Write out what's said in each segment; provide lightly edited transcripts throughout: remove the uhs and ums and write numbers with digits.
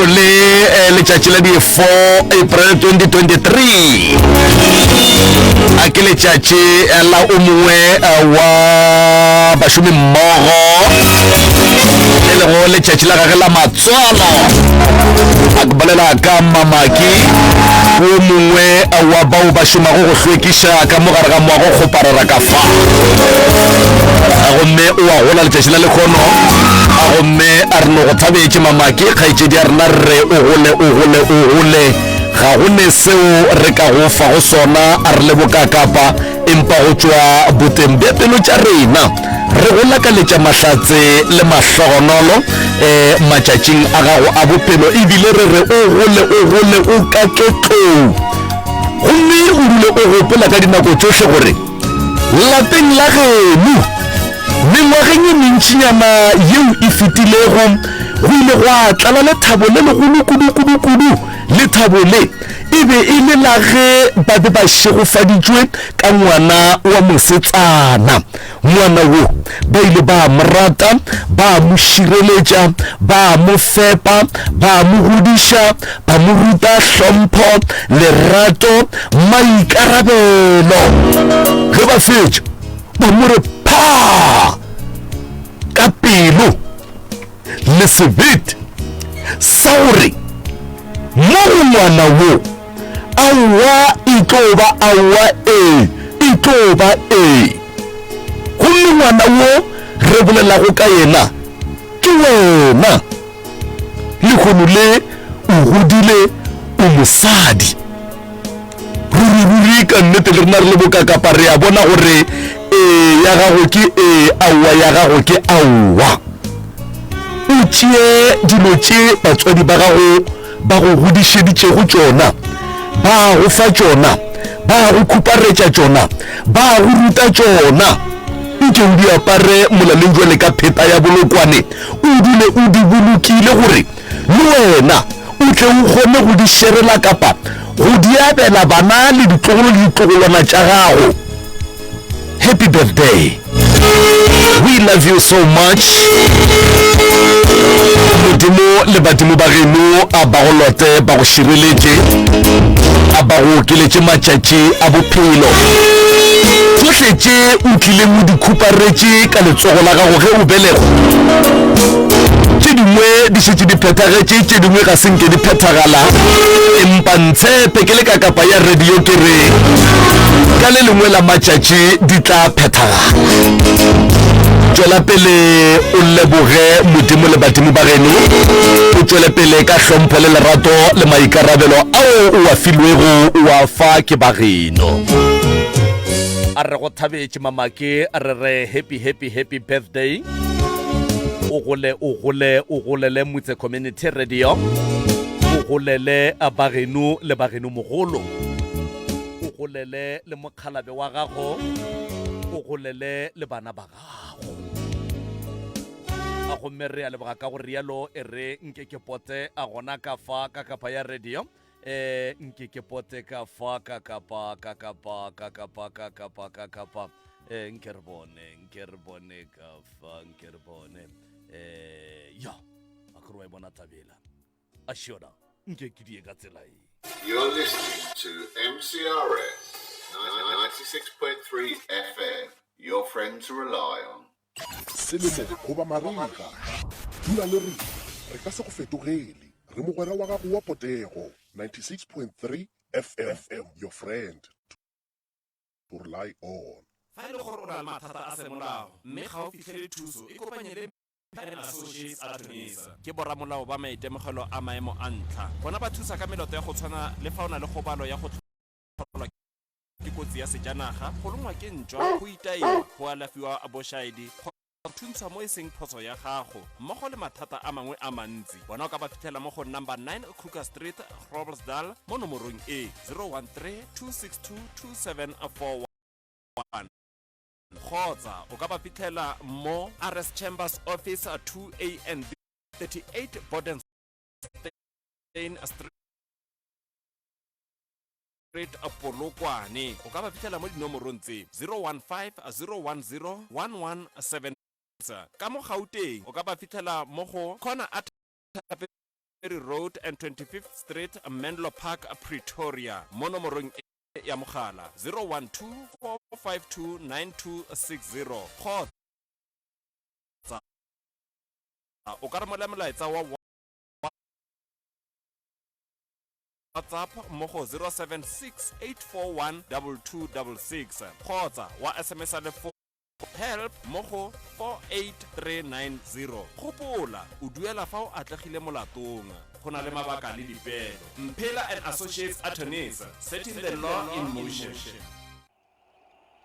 Lehono le eh, letšatši la di 4 April 2023. A ke letšatši eh, la o mongwe eh, wa bašomi mmogo e lego letšatši la gage la matswalo. A ke bolela ka Mamaki o mongwe wa bao ba šomago go hlwekiša ka mo gare ga moago kgoparara ka fa. Gomme o a gola letšatši la lehono. A gomme a re no go thabetše Mamaki kgaetšedi ya rena re o gole o gole o gole ga go ne seo re ka go fa go sona a re le bokakapa empa go tšwa boteng bja pelo tša rena re go lakaletša mahlatse le mahlogonolo um matšatšing a gago a bophelo ebile re re o gole o gole o kake tlou gomme o dule o gopola ka dinako tšohle gore lapeng la geno mengwageng e mentšinyana yeo e fetilego go ile gwa tlala lethabo le legolo kudu-kudu-kudu lethabo le e be e le la ge ba be ba šegofaditšwe ka ngwana wa mosetsana. Ngwana wo ba ile ba mo rata, ba mo šireletša, ba mo fepa, ba mo godiša, ba mo ruta hlompho, lerato, maikarabelo. Ge ba fetša, ba mo re phaa ka pelo le sebete sa gore mo go ngwana wo aowa e tlo ba aowa ee e tlo ba ee gomme ngwana wo re bolelago ka yena ke wena lehono le o godile o mosadi ruri ruri ka nnete le rena re le bokakapa re a bona gore ee ya gago ke ee aowa ya gago ke aowa o tšee dilo tše batswadi ba gago ba go godišeditšego tšona ba go fa tšona ba go khuparetša tšona ba go ruta tšona nke o di apare molaleng jwale ka pheta ya bolokwane o dule o di bolokile gore le wena o tle o kgone go di šerela kapa go di abela bana le ditlogolo le ditlogolwana tša gago. Happy birthday. We love you so much. Modimo le badimo ba geno a ba go lote ba go šireletše a ba go okeletše matšatši a bophelo tšohle tše o tlileng o di khuparetše ka letsogo la gago ge o belegwa tše dingwe di šetše di phethagetše tše dingwe ga se nke di phethagala empa ntshepe ke le ka kapa ya radio ke re ka le lengwe la matšatši di tla phethagala tšwela pele o leboge modimo le badimo ba geno o tšwele pele ka hlompho le lerato le maikarabelo ao o a filwego o a fa ke ba geno a re go thabetše mamake re re happy happy happy birthday o gole o gole o golele motse community radio o golele bageno le bageno mogolo o golele le mokgalabe wa gago o golele le bana ba gago a gomme re a leboga ka go rialo e re nke ke pote a gona ka fa ka kapa ya radio eh nke ke pote ka fa ka kapa ka kapa ka kapa ka kapa ka kapa eh nke re bone nke re bone ka fa nke re bone eh ya a kore wa e bona tabela a šiona nke ke die ka tsela e You're listening to MCRS 96.3 FM, your friend to rely on. Selemo goba marega, dula le rena, re ka se go fetogele. Re mogwera wa gago wa potego, 96.3 FM, your friend to rely on. Fa e le gore o na le mathata a semolao mme ga o fitlhele thuso, ikopanye le Mphe and Associates Attorneys. Ke boramolao ba maitemogelo a maemo a ntlha. Bona ba thusa ka meloto ya go tshwana le fa o na le kgobalo ya go tlholwa ke kotsi ya sejanaga, go longwa ke ntšwa, go itaiwa, go alafiwa bošaedi, go thuntshwa mo e seng phoso ya gago, mmogo le mathata a mangwe a mantsi. Bona o ka ba fitlhela mo go number 9 Kruger Street, Groblersdal mo nomorong e 013 262 2741 kgotsa o ka ba fitlhela mo RS Chambers Office 2A and B 38 Bodenstein Street Street Polokwane. O ka ba fitlhela mo dinomorong tse 015 010 1176. Ka mo Gauteng o ka ba fitlhela mo go corner a Ferry Road and 25th Street, Menlo Park, Pretoria, mo nomorong e ya mogala 012 452 9260 kgotsa o ka romela molaetsa wa WhatsApp mo go 076 841 2266 kgotsa wa SMS lefoko Help mo go 48390. Gopola, o duela fa o atlegile molatong. Go na le mabaka le dipeelo. Mphela and Associates Attorneys, setting the law in motion.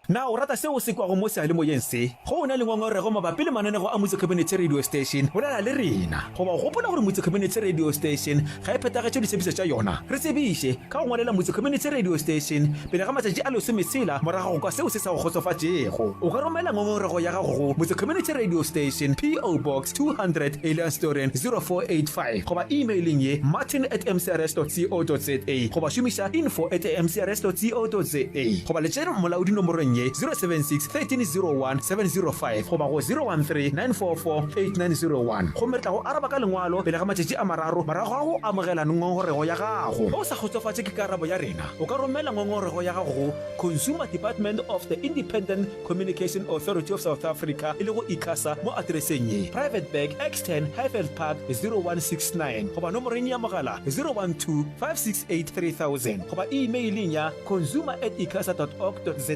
Na o rata seo o se kwago mo seyalemoyeng se? Ge o na le ngongorego mabapi le mananego a Motse Community Radio Station, bolela le rena. Goba o gopola gore Motse Community Radio Station ga e phethagatše ditshepišo tša yona? Re tsebiše ka go ngwalela Motse Community Radio Station pele ga matšatši a lesometshela morago ga go kwa seo se sa go kgotsofatšego. O ka romela ngongorego ya gago go Motse Community Radio Station, PO Box 200, Elandsdoorn, 0485 goba e-mailing ye martin at mcrs dot co dot za goba šomiša info at mcrs dot co dot za goba letšere molaodi nomorong ye 076 1301 705 goba go 013 944 8901 gomme re tla go araba ka lengwalo pele ga matšatši a mararo morago ga go amogela ngongorego ya gago. Ge o sa kgotsofatše ke karabo ya rena, o ka romela ngongorego ya gago go Consumer Department of the Independent Communication Authority of South Africa e lego ICASA mo atereseng ye, Private Bag, X10, Highveld Park, 0169 goba nomoreng ya mogala 012 568 3000 goba e-mailing ya consumer at icasa dot org dot za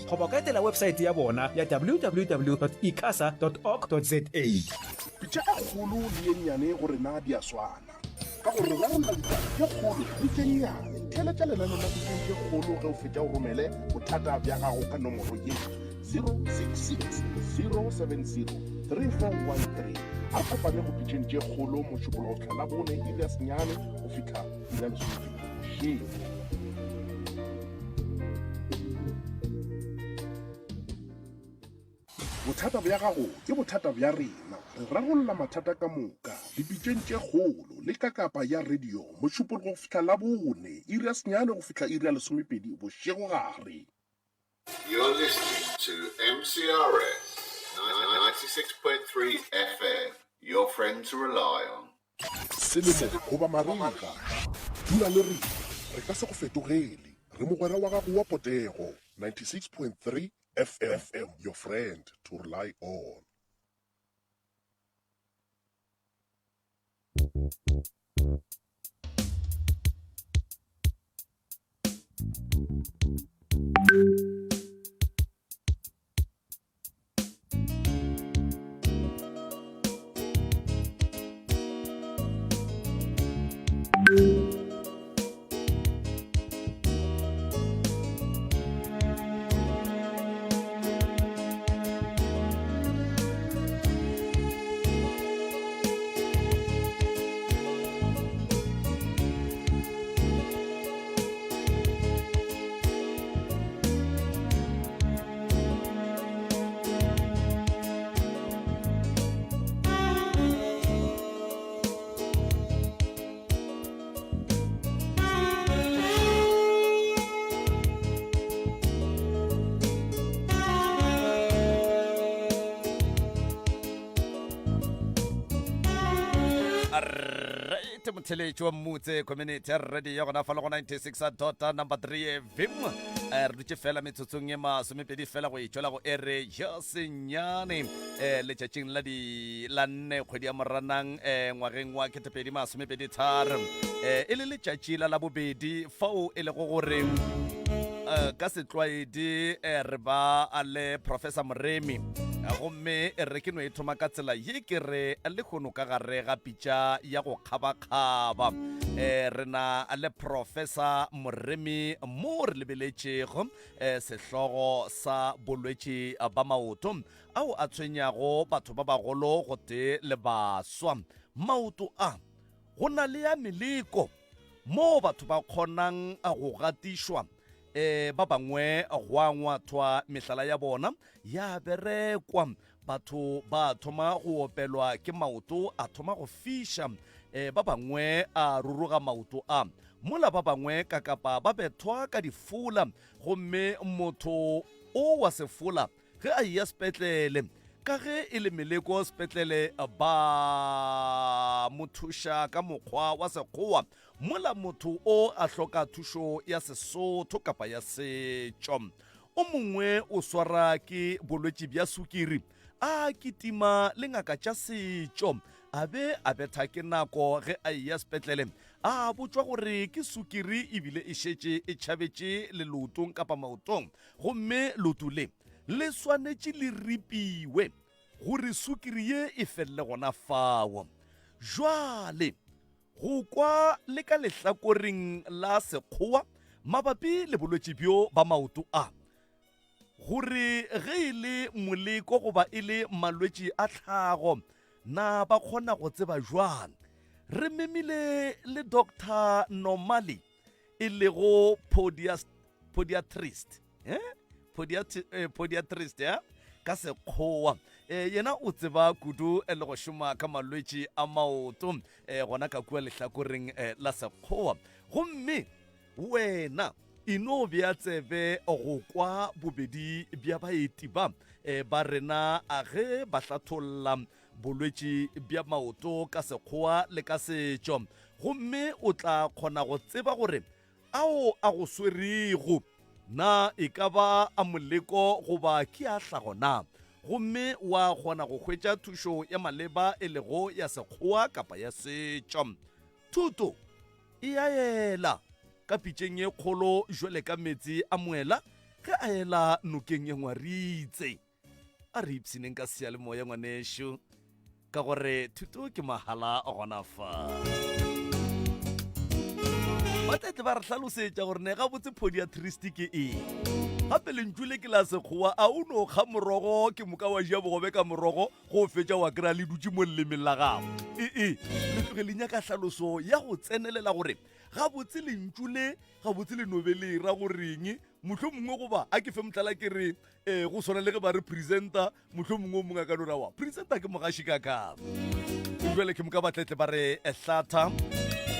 goba o ka etela websaete ya bona ya www dot icasa dot org dot za. Pitša e kgolo le ye nnyane go rena di a swana, ka gore re rarolla ditaba tše kgolo le tše nnyane. Theeletša lenaneo la Pitšeng tše Kgolo ge o fetša o romele bothata bja gago ka nomoro ye, 066 070 3413. A re kopane go Pitšeng tše Kgolo Mošupologo go fihla Labone iri ya senyane go fihla iri ya lesomepedi bošego. Bothata bja gago ke bothata bja rena. Re rarolla mathata ka moka dipitšeng tše kgolo le ka kapa ya radio Mošupologo go fihla Labone, iri ya senyane go fihla iri ya lesomepedi bošegogare. You're listening to MCRS 96.3 FM, your friend to rely on. Selemo goba marega, dula le rena, re ka se go fetogele. Re mogwera wa gago wa potego, 96.3 FM, your friend to rely on. Right, motheletši wa mmutse community radio gona fa le go 96 dot number 3 vim eh, re dutše fela metsotsong e masomepedi fela go etšwela go ere ya senyane eh, letšatšing la di la nne kgwedi ya moranang eh, ngwageng wa ketepedi masomepedi tharo eh, e le letšatši la labobedi fao e lego gore eh, ka setlwaedi eh, re ba a le professor moremi Eh, gomme re ke no e thoma ka tsela ye ke re lehono ka gare ga pitša ya go kgabakgaba eh, re na le professor moremi mo re lebeletšego eh, sehlogo sa bolwetši ba maoto ao a tshwenyago batho ba bagolo gotee le baswa. Maoto a go na le ya meleko moo batho ba kgonang go gatišwa e ba bangwe go a ngwathwa mehlala ya bona ya berekwa batho ba thoma go opelwa ke maoto a thoma go fiša e ba bangwe a ruruga maoto a mola ba bangwe ka kapa ba bethwa ka difola gomme motho o wa sefola Ge a eya sepetlele, Ka ge e le meleko sepetlele ba mo thuša ka mokgwa wa Sekgowa mola motho o a hloka thušo ya Sesotho kapa ya setšo. O mongwe o swara ke bolwetši bja sukiri a kitima le ngaka tša setšo a be a betha ke nako ge a eya sepetlele a botšwa gore ke sukiri ebile e šetše e tšhabetše le leotong kapa maotong gomme leoto le le swanetše le ripiwe gore sukiri ye e felele gona fao. Jwale go kwa le ka lehlakoreng la Sekgowa mabapi le bolwetši bjo ba maoto a, gore ge e le moleko goba e le malwetši a tlhago, na ba kgona go tseba jwang? Re memile le Doctor Nomali e lego podiatrist eh? Podiatrist eh? Ka Sekgowa. Yena o tseba kudu le go šoma ka malwetši a maoto gona ka kua lehlakoreng la Sekgowa. Gomme wena e no bea tsebe go kwa bobedi bja baeti ba ba rena a ge ba hlatholla bolwetši bja maoto ka Sekgowa le ka setšo, gomme o tla kgona go tseba gore ao a go swerego na e ka ba a moleko goba ke a hlago na, gomme wa kgona go hwetša thušo ya maleba e lego ya Sekgowa kapa ya setšo. Thuto e a ela ka pitšeng ye kgolo jwale ka meetse a moela ge a ela nokeng ye Ngwaritse. A re ipshineng ka seyalemoya ngwanešu, ka gore thuto ke mahala gona fa. Ba tla tle ba re hlalosetša gore ne gabotse podiatrist ke eng. Gape lentšu le ke la Sekgowa, a o no kga morogo ke moka wa ja bogobe ka morogo go fetša wa kry-a le dutše mo lelemeng la gago. Ee, le tloge le nyaka hlaloso ya go tsenelela gore gabotse lentšu le gabotse le no be le ra goreng. Mohlomongwe goba a ke fe mohlala ke re Ee, go swana le ge ba re presenter, mohlomongwe o mongwe a ka no ra wa presenter ke mogaši ka ka. Jwale ke moka batletle ba re hlatha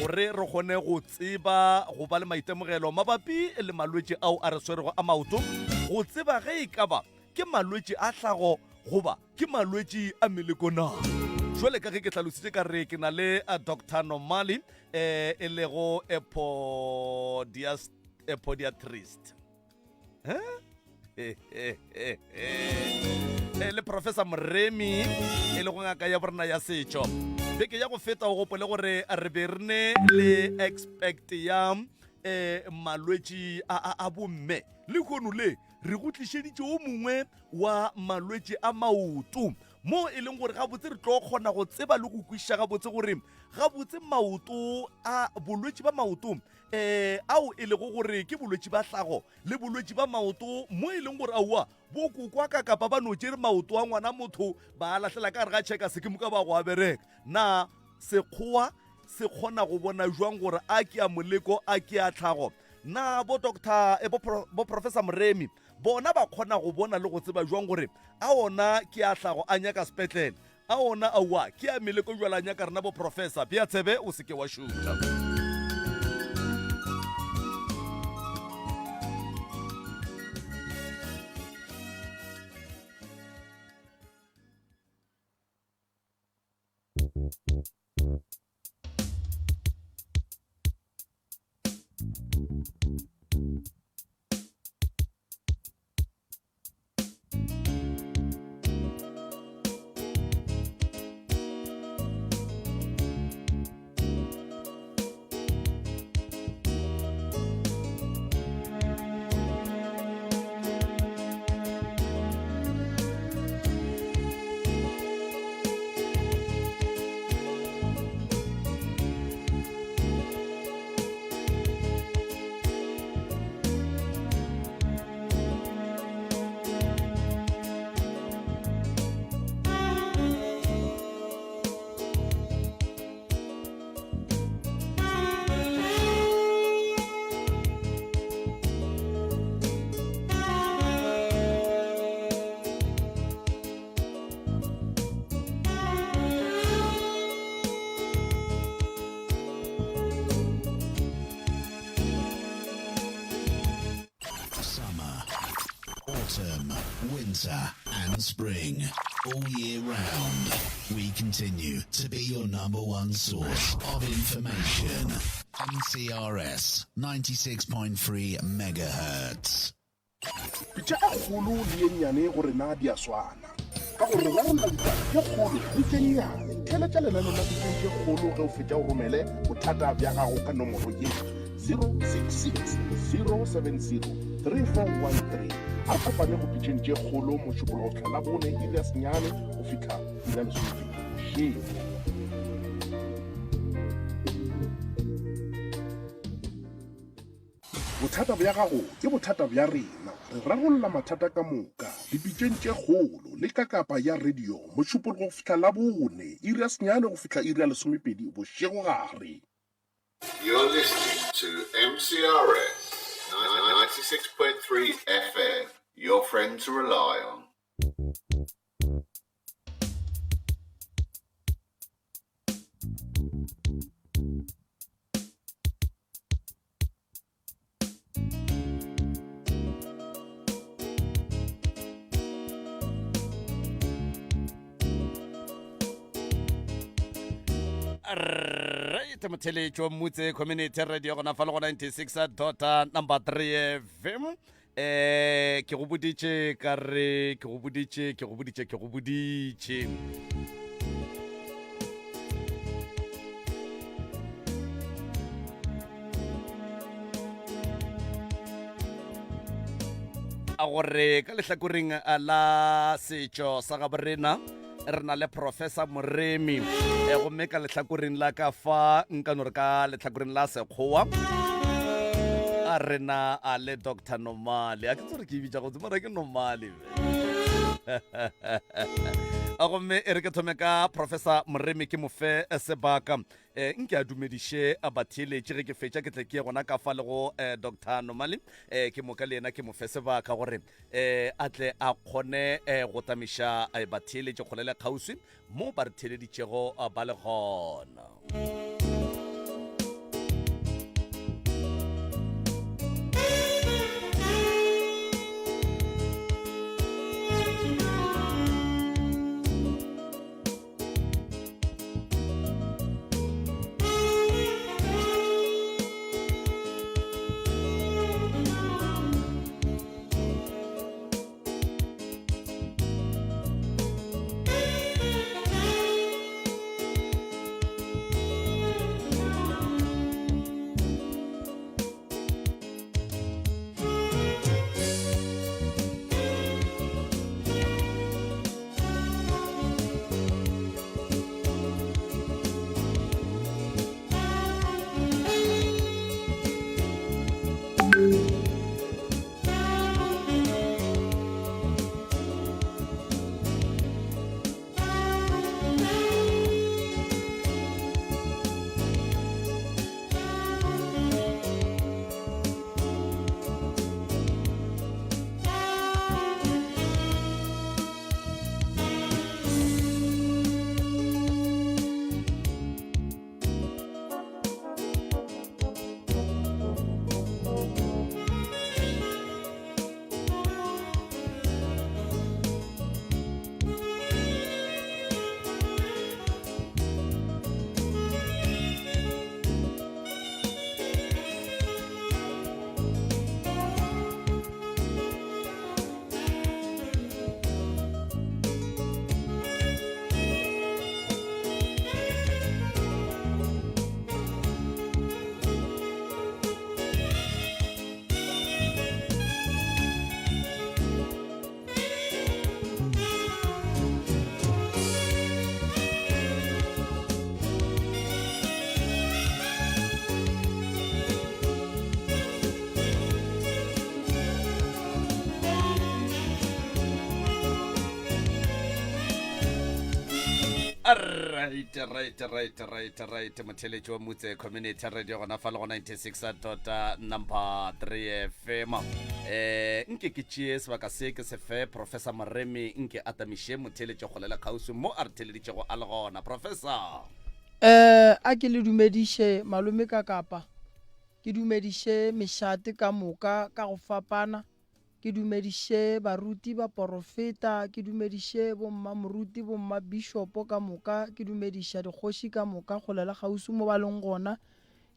gore re kgone go tseba go ba le maitemogelo mabapi le malwetši ao a re swerego a maoto, go tseba ge e ka ba ke malwetši a tlhago goba ke malwetši a meleko na. Jwale ka ge ke hlalositše ka re ke na le Doctor Nomali e lego a podiatrist. Le Professor Moremi e le go ngaka ya borena ya setšo. Beke ya go feta o gopole gore re be re ne le expect ya um malwetši a bomme. Lehono le re go tlišeditše o mongwe wa malwetši a maoto mo e leng gore gabotse re tlo kgona go tseba le go kwešiša gabotse gore gabotse maoto a bolwetši ba maoto um ao e lego gore ke bolwetši ba hlago le bolwetši ba maoto mo e leng gore aowa bo kokwa ka kapa ba no tšere maoto a ngwana motho ba a lahlela ka gare ga checka se ke moka ba go a bereka. Na Sekgowa se kgona go bona jwang gore a ke a moleko a ke a tlhago? Na bo Doctor eh, bo, bo Professor Moremi bona ba kgona go bona le go tseba jwang gore a ona ke a tlhago a nyaka sepetlele? A ona aowa ke a meleko jwale a nyaka rena bo Professor. Bea tsebe o se ke wa šutha. Summer, autumn, winter, and spring. All year round, we continue to be your number one source of information. MCRS 96.3 megahertz. Pitša e kgolo le ye nnyane go rena di a swana, ka gore re rarolla ditaba tše kgolo le tše nnyane. Theeletša lenaneo la Pitšeng tše Kgolo ge o fetša o romele bothata bja gago ka nomoro ye, 066 070 3413. A re kopane go Pitšeng tše Kgolo Mošupologo go fihla Labone iri ya senyane go fihla iri ya lesomepedi bošego. Bothata bja gago ke bothata bja rena. Re rarolla mathata ka moka dipitšeng tše kgolo le ka kapa ya radio Mošupologo go fihla Labone, iri ya senyane go fihla iri ya lesomepedi bošegogare. You're listening to MCRS 96.3 FM, your friend to rely on. Right, motheletšo Mmutse Community Radio gona fa le go 96 dot number 3 FM. Eh ke go boditše ka re ke go boditše ke go boditše ke go boditše. A gore ka lehlakoreng la setšo sa gaborena re na le Professor Moremi e gomme ka lehlakoreng la ka fa nka no re ka lehlakoreng la sekgowa a rena a le Dr Nomale a ke tsore ke e bitša gotse mara ke Nomale a gomme e re ke thome ka Professor Moremi ke mofe sebaka E, nke a dumediše a batheeletše. Ge ke fetša ke tle ke ye gona ka fa le go e, Doctor Nomali, e, ke moka le yena ke mo fe sebaka gore e, a tle a kgone e, go tamiša e, batheeletše kgole le kgauswi mo ba re theeleditšego ba le gona. Right, right, right, right, right. Motheletši wa Mutse Community Radio gona fa le go 96 dot number 3 FM. Eh, nke ke tšee sebaka se ke se fe Professor Moremi nke a tamiše motheletši kgole le kgauswi mo a re theleditšego a le gona. Professor. Eh, a ke le dumediše malome ka kapa ke dumediše mešate ka moka ka go fapana. Ke dumediše baruti, baporofeta, ke dumediše bommamoruti, bommabišopo ka moka, ke dumediša dikgoši ka moka kgole le kgauswi mo ba leng gona,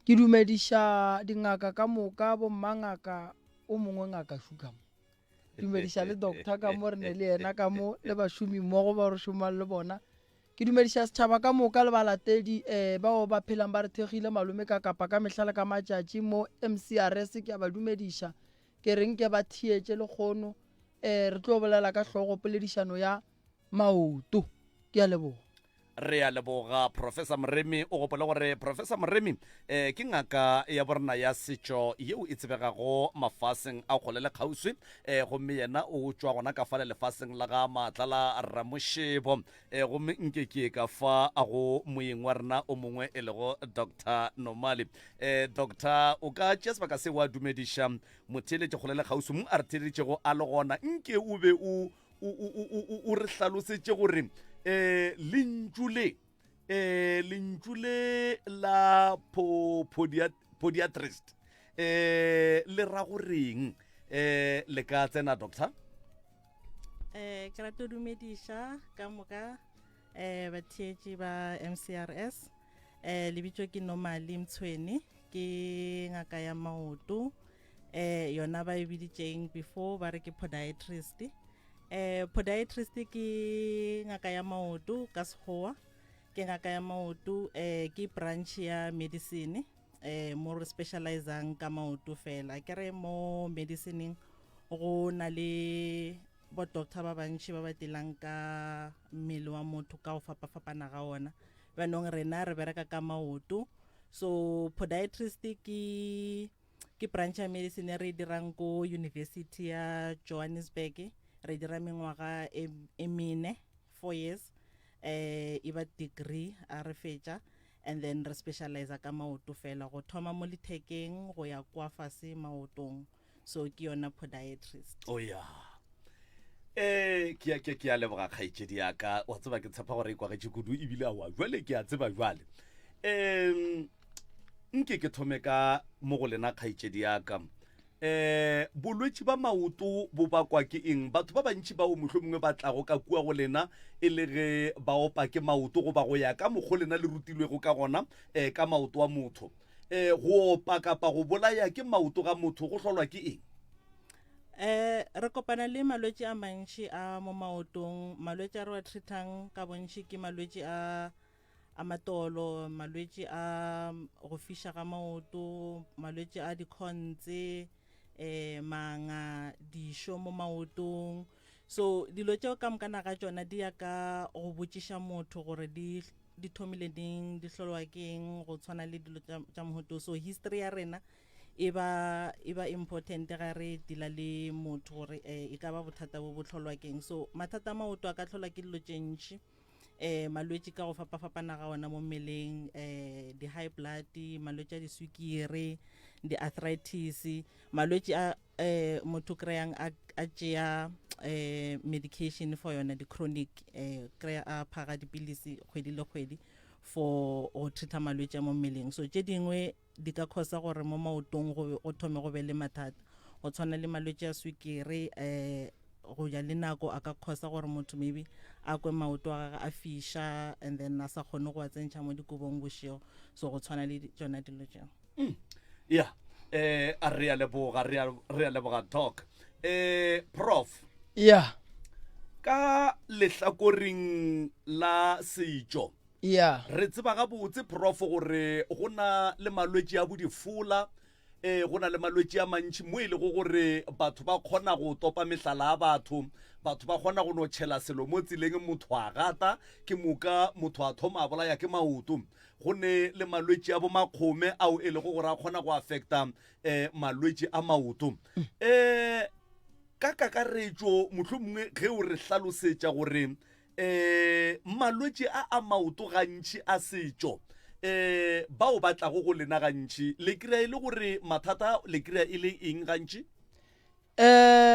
ke dumediša dingaka ka moka, bommangaka, o mongwe ngaka šu ka mo. Dumediša le doctor ka mo, re ne le yena ka mo, le bašomi mmogo ba re šomang le bona. Ke dumediša setšhaba ka moka le balatedi um bao ba phelang ba re thekgile malome ka kapa ka mehla le ka matšatši mo MCRS, ke a ba dumediša. Ke re nke ba theetše lekgono. E, re tlo bolela ka hlogo poledišano ya maoto. Ke a leboga. Re a leboga Professor Moremi. O gopole gore Professor Moremi eh, ke ngaka ya borena ya setšo yeo e tsebegago mafaseng a kgole le kgauswi eh, gomme yena o tšwa gona ka fale lefaseng la ga Matlala Ramošebo eh, gomme nke ke ka fa go moyeng wa rena o mongwe e lego Doctor Nomali. Eh, doctor, o ka tšea sebaka se wa dumediša motheeletši kgole le kgauswi mo a re theeleditšego a le gona. Nke o be o, o, o, o, o, o re hlalosetše gore eh, lentšu le eh, lentšu le la po, podiat, podiatrist eh, le ra goreng eh, le ka tsena doctor? Eh, ke rata go dumediša ka moka eh batheetši ba MCRS. Eh lebitso ke Nomali Mtshweni, ke ngaka ya maoto. Eh yona ba e biditšeng before ba re ke podiatrist. Eh podiatrist ke ngaka ya maoto ka sekgowa. Ke ngaka ya maoto eh ke branch ya medicine eh mo re specializang ka maoto fela. Ke re mo medicineng go na le bo doctor ba bantši ba ba dealang ka mmele wa motho ka go fapafapana ga ona. Bjanong rena re bereka ka maoto. So podiatrist ke ke branch ya medicine e re e dirang ko University ya Johannesburg. Re dira mengwaga e, e mene, four years. Eh e ba degree a re fetša and then re specialize ka maoto fela go thoma mo lethekeng go ya kwa fase maotong. So ke yona podiatrist. Oh yeah. Eh ke ke ke a leboga kgaetšedi ya ka wa tseba ke tshepa gore e kwagetše kudu ebile awa jwale ke a tseba jwale um nke ke thome ka mo go lena kgaetšedi ya ka eh bolwetši ba maoto bo bakwa ke eng batho ba bantši bao mohlomongwe ba tlago ka kua go lena e le ge ba opa ke maoto goba go ya ka mokgo lena le rutilwego ka gona um ka maoto a motho um go opa kapa go bolaya ke maoto ga motho go hlolwa ke eng Eh, re kopana le malwetši a mantši a mo maotong. Malwetši a re wa treatang ka bontši ke malwetši a a matolo, malwetši a go fiša ga maoto, malwetši a dikhontse, eh manga, dišo mo maotong. So dilo tšeo ka moka naga tšona di ya ka go botšiša motho gore di di thomile neng, di hlolwa ke eng, go tshwana le dilo tša mohuto. So history ya rena e ba e ba important ga re dila le motho gore eh, e ka ba bothata bo bo tlholwa keng so mathata a maoto a ka tlholwa ke dilo tše ntši eh malwetši ka go fapafapana ga ona mo mmeleng eh di-high blood malwetši a diswikiri di-arthritis malwetši a eh motho kry-ang a a tšea eh medication for yona di-chronic eh kry-a a phaga dipilisi kgwedi le kgwedi for go treat-a malwetši a mo mmeleng so tše dingwe di ka khosa gore mo maotong go, go thome go be le mathata go tshwana le malwetši a swikiri um go ja le nako a ka khosa gore motho maybe a kwe maoto a gage a fiša and then a sa kgone go a tsentšha mo dikobong bošego so go tshwana le tšona dilo tšeo mm. ya eh a re a leboga re a leboga doc eh prof ya ka lehlakoreng la setšo Yeah. Re tseba gabotse, Prof, gore go na le malwetši a bodifola, e, go na le malwetši a mantši mo e lego gore batho ba kgona go topa mehlala ya batho, batho ba kgona go no tšhela selo mo tseleng motho a gata, ke moka motho a thoma a bolaya ke maoto. Go ne le malwetši a bomakgome ao e lego gore a kgona go affecta um malwetši a maoto. Um ka kakaretšo mohlomongwe ge o re hlalosetša gore E, malwetši a a maoto gantši a setšo, e, bao ba tlago go lena gantši, le kry-a e le gore mathata le kry-a e le eng gantši? E,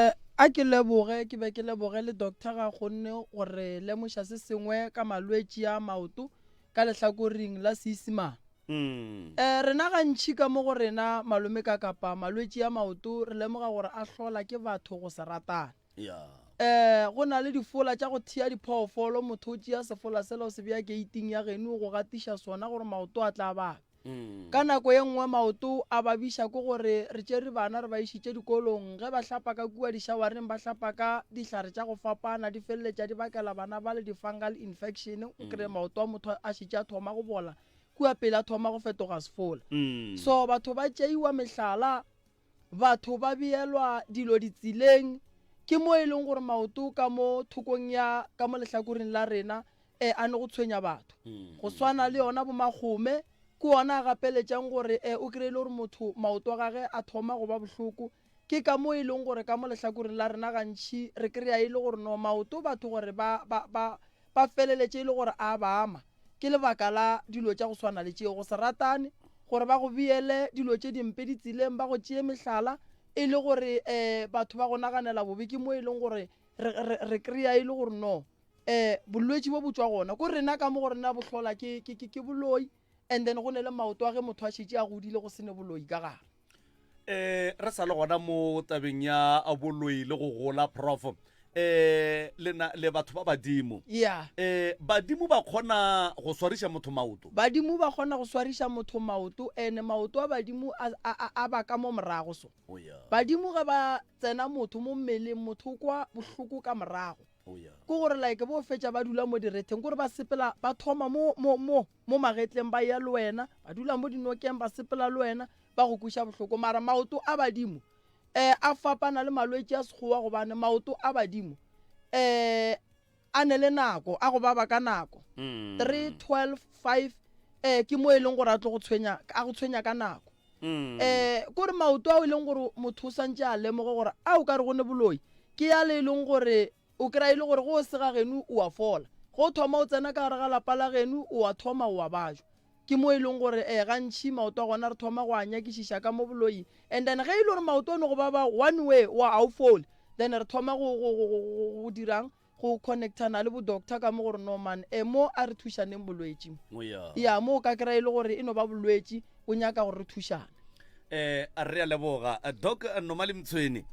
a ke leboge, ke be ke leboge le doctor ga kgonne go re lemoša se sengwe ka malwetši a maoto ka lehlakoring la Seisemane. Um rena gantši ka mo go rena malome ka kapa malwetši a maoto re lemoga gore a hlola ke batho go se ratane. Um go na le difola tša go thea diphoofolo, motho o tšea sefola sela o se bea keiting ya geno go gatiša sona gore maoto a tla babe. Ka nako ye nngwe maoto a babiša ke gore re tšere bana re ba išitše dikolong, ge ba hlapa ka kua dišawareng ba hlapa ka dihlare tša go fapana di feleletša di bakela bana bale di-fungal infection, o kry-e maoto a motho a šetše a thoma go bola kua pele a thoma go fetoga sefola. So batho ba tšeiwa mehlala, batho ba beelwa dilo ditseleng, ke mo e leng gore maoto ka mo thokong ya ka mo lehlakoreng la rena e a no go tshwenya batho. Go swana le yona bomakgome, ke ona a gapeletšang gore e o kry-e le gore motho maoto a gage a thoma go ba bohloko. Ke ka mo e leng gore ka mo lehlakoreng la rena gantši re kry-a e le gore no maoto batho gore ba, ba, ba, ba feleletše e le gore a ba ama. Ke lebaka la dilo tša go swana le tšeo, go se ratane, gore ba go beele dilo tše dimpe ditseleng, ba go tšee mehlala e le gore um batho ba go naganela bobe. Ke mo e leng gore re, re, re kry-a e le gore no um bolwetši bo bo tšwa gona. Ko rena ka mo go rena bo hlola ke, ke, ke, ke boloi and then go ne le maoto a ge motho a šetše a godile go se ne boloi ka gare. Eh, re sa le gona mo tabeng ya boloi le go gola prof eh le na le batho ba badimo Yeah. eh badimo ba kgona go swariša motho maoto Badimo ba kgona go swariša motho maoto and maoto a badimo a, a, a, a ba ka mo morago so. oh yeah Badimo ge ba tsena motho mo mmeleng motho o kwa bohloko ka morago. oh yeah Ke gore like bo fetša ba dula mo diretheng kore ba sepela ba thoma mo mo mo mo magetleng ba ya le wena ba dula mo dinokeng ba sepela le wena ba go kweša bohloko mara maoto a badimo um a fapana le malwetši a sekgowa gobane maoto a badimo um a ne le nako a go baba ka nako 3 12 5 um ke mo e leng gore a tlo go tshwenya a go tshwenya ka nako um kore maoto ao e leng gore motho o santse a lemoge gore a o ka re go ne boloi ke ya le e leng gore O kry-a e le gore ge o se ga geno o a fola, ge o thoma o tsena ka gare ga lapa la geno o a thoma o a bajwa. Ke mo e leng gore um gantši maoto a gona re thoma go a nyakišiša ka mo boloing and then ge e le gore maoto a no go baba one way wa ga o fole then re thoma go, go, go, go, go dirang go connectana le bo doctor ka mo gore no man um mo a re thušaneng bolwetši mo. Oh, yeah. Ya mo o ka kry-a e le gore e no ba bolwetši o nyaka gore re thušane. Eh, re a leboga eh, doc eh, nomale mtshweni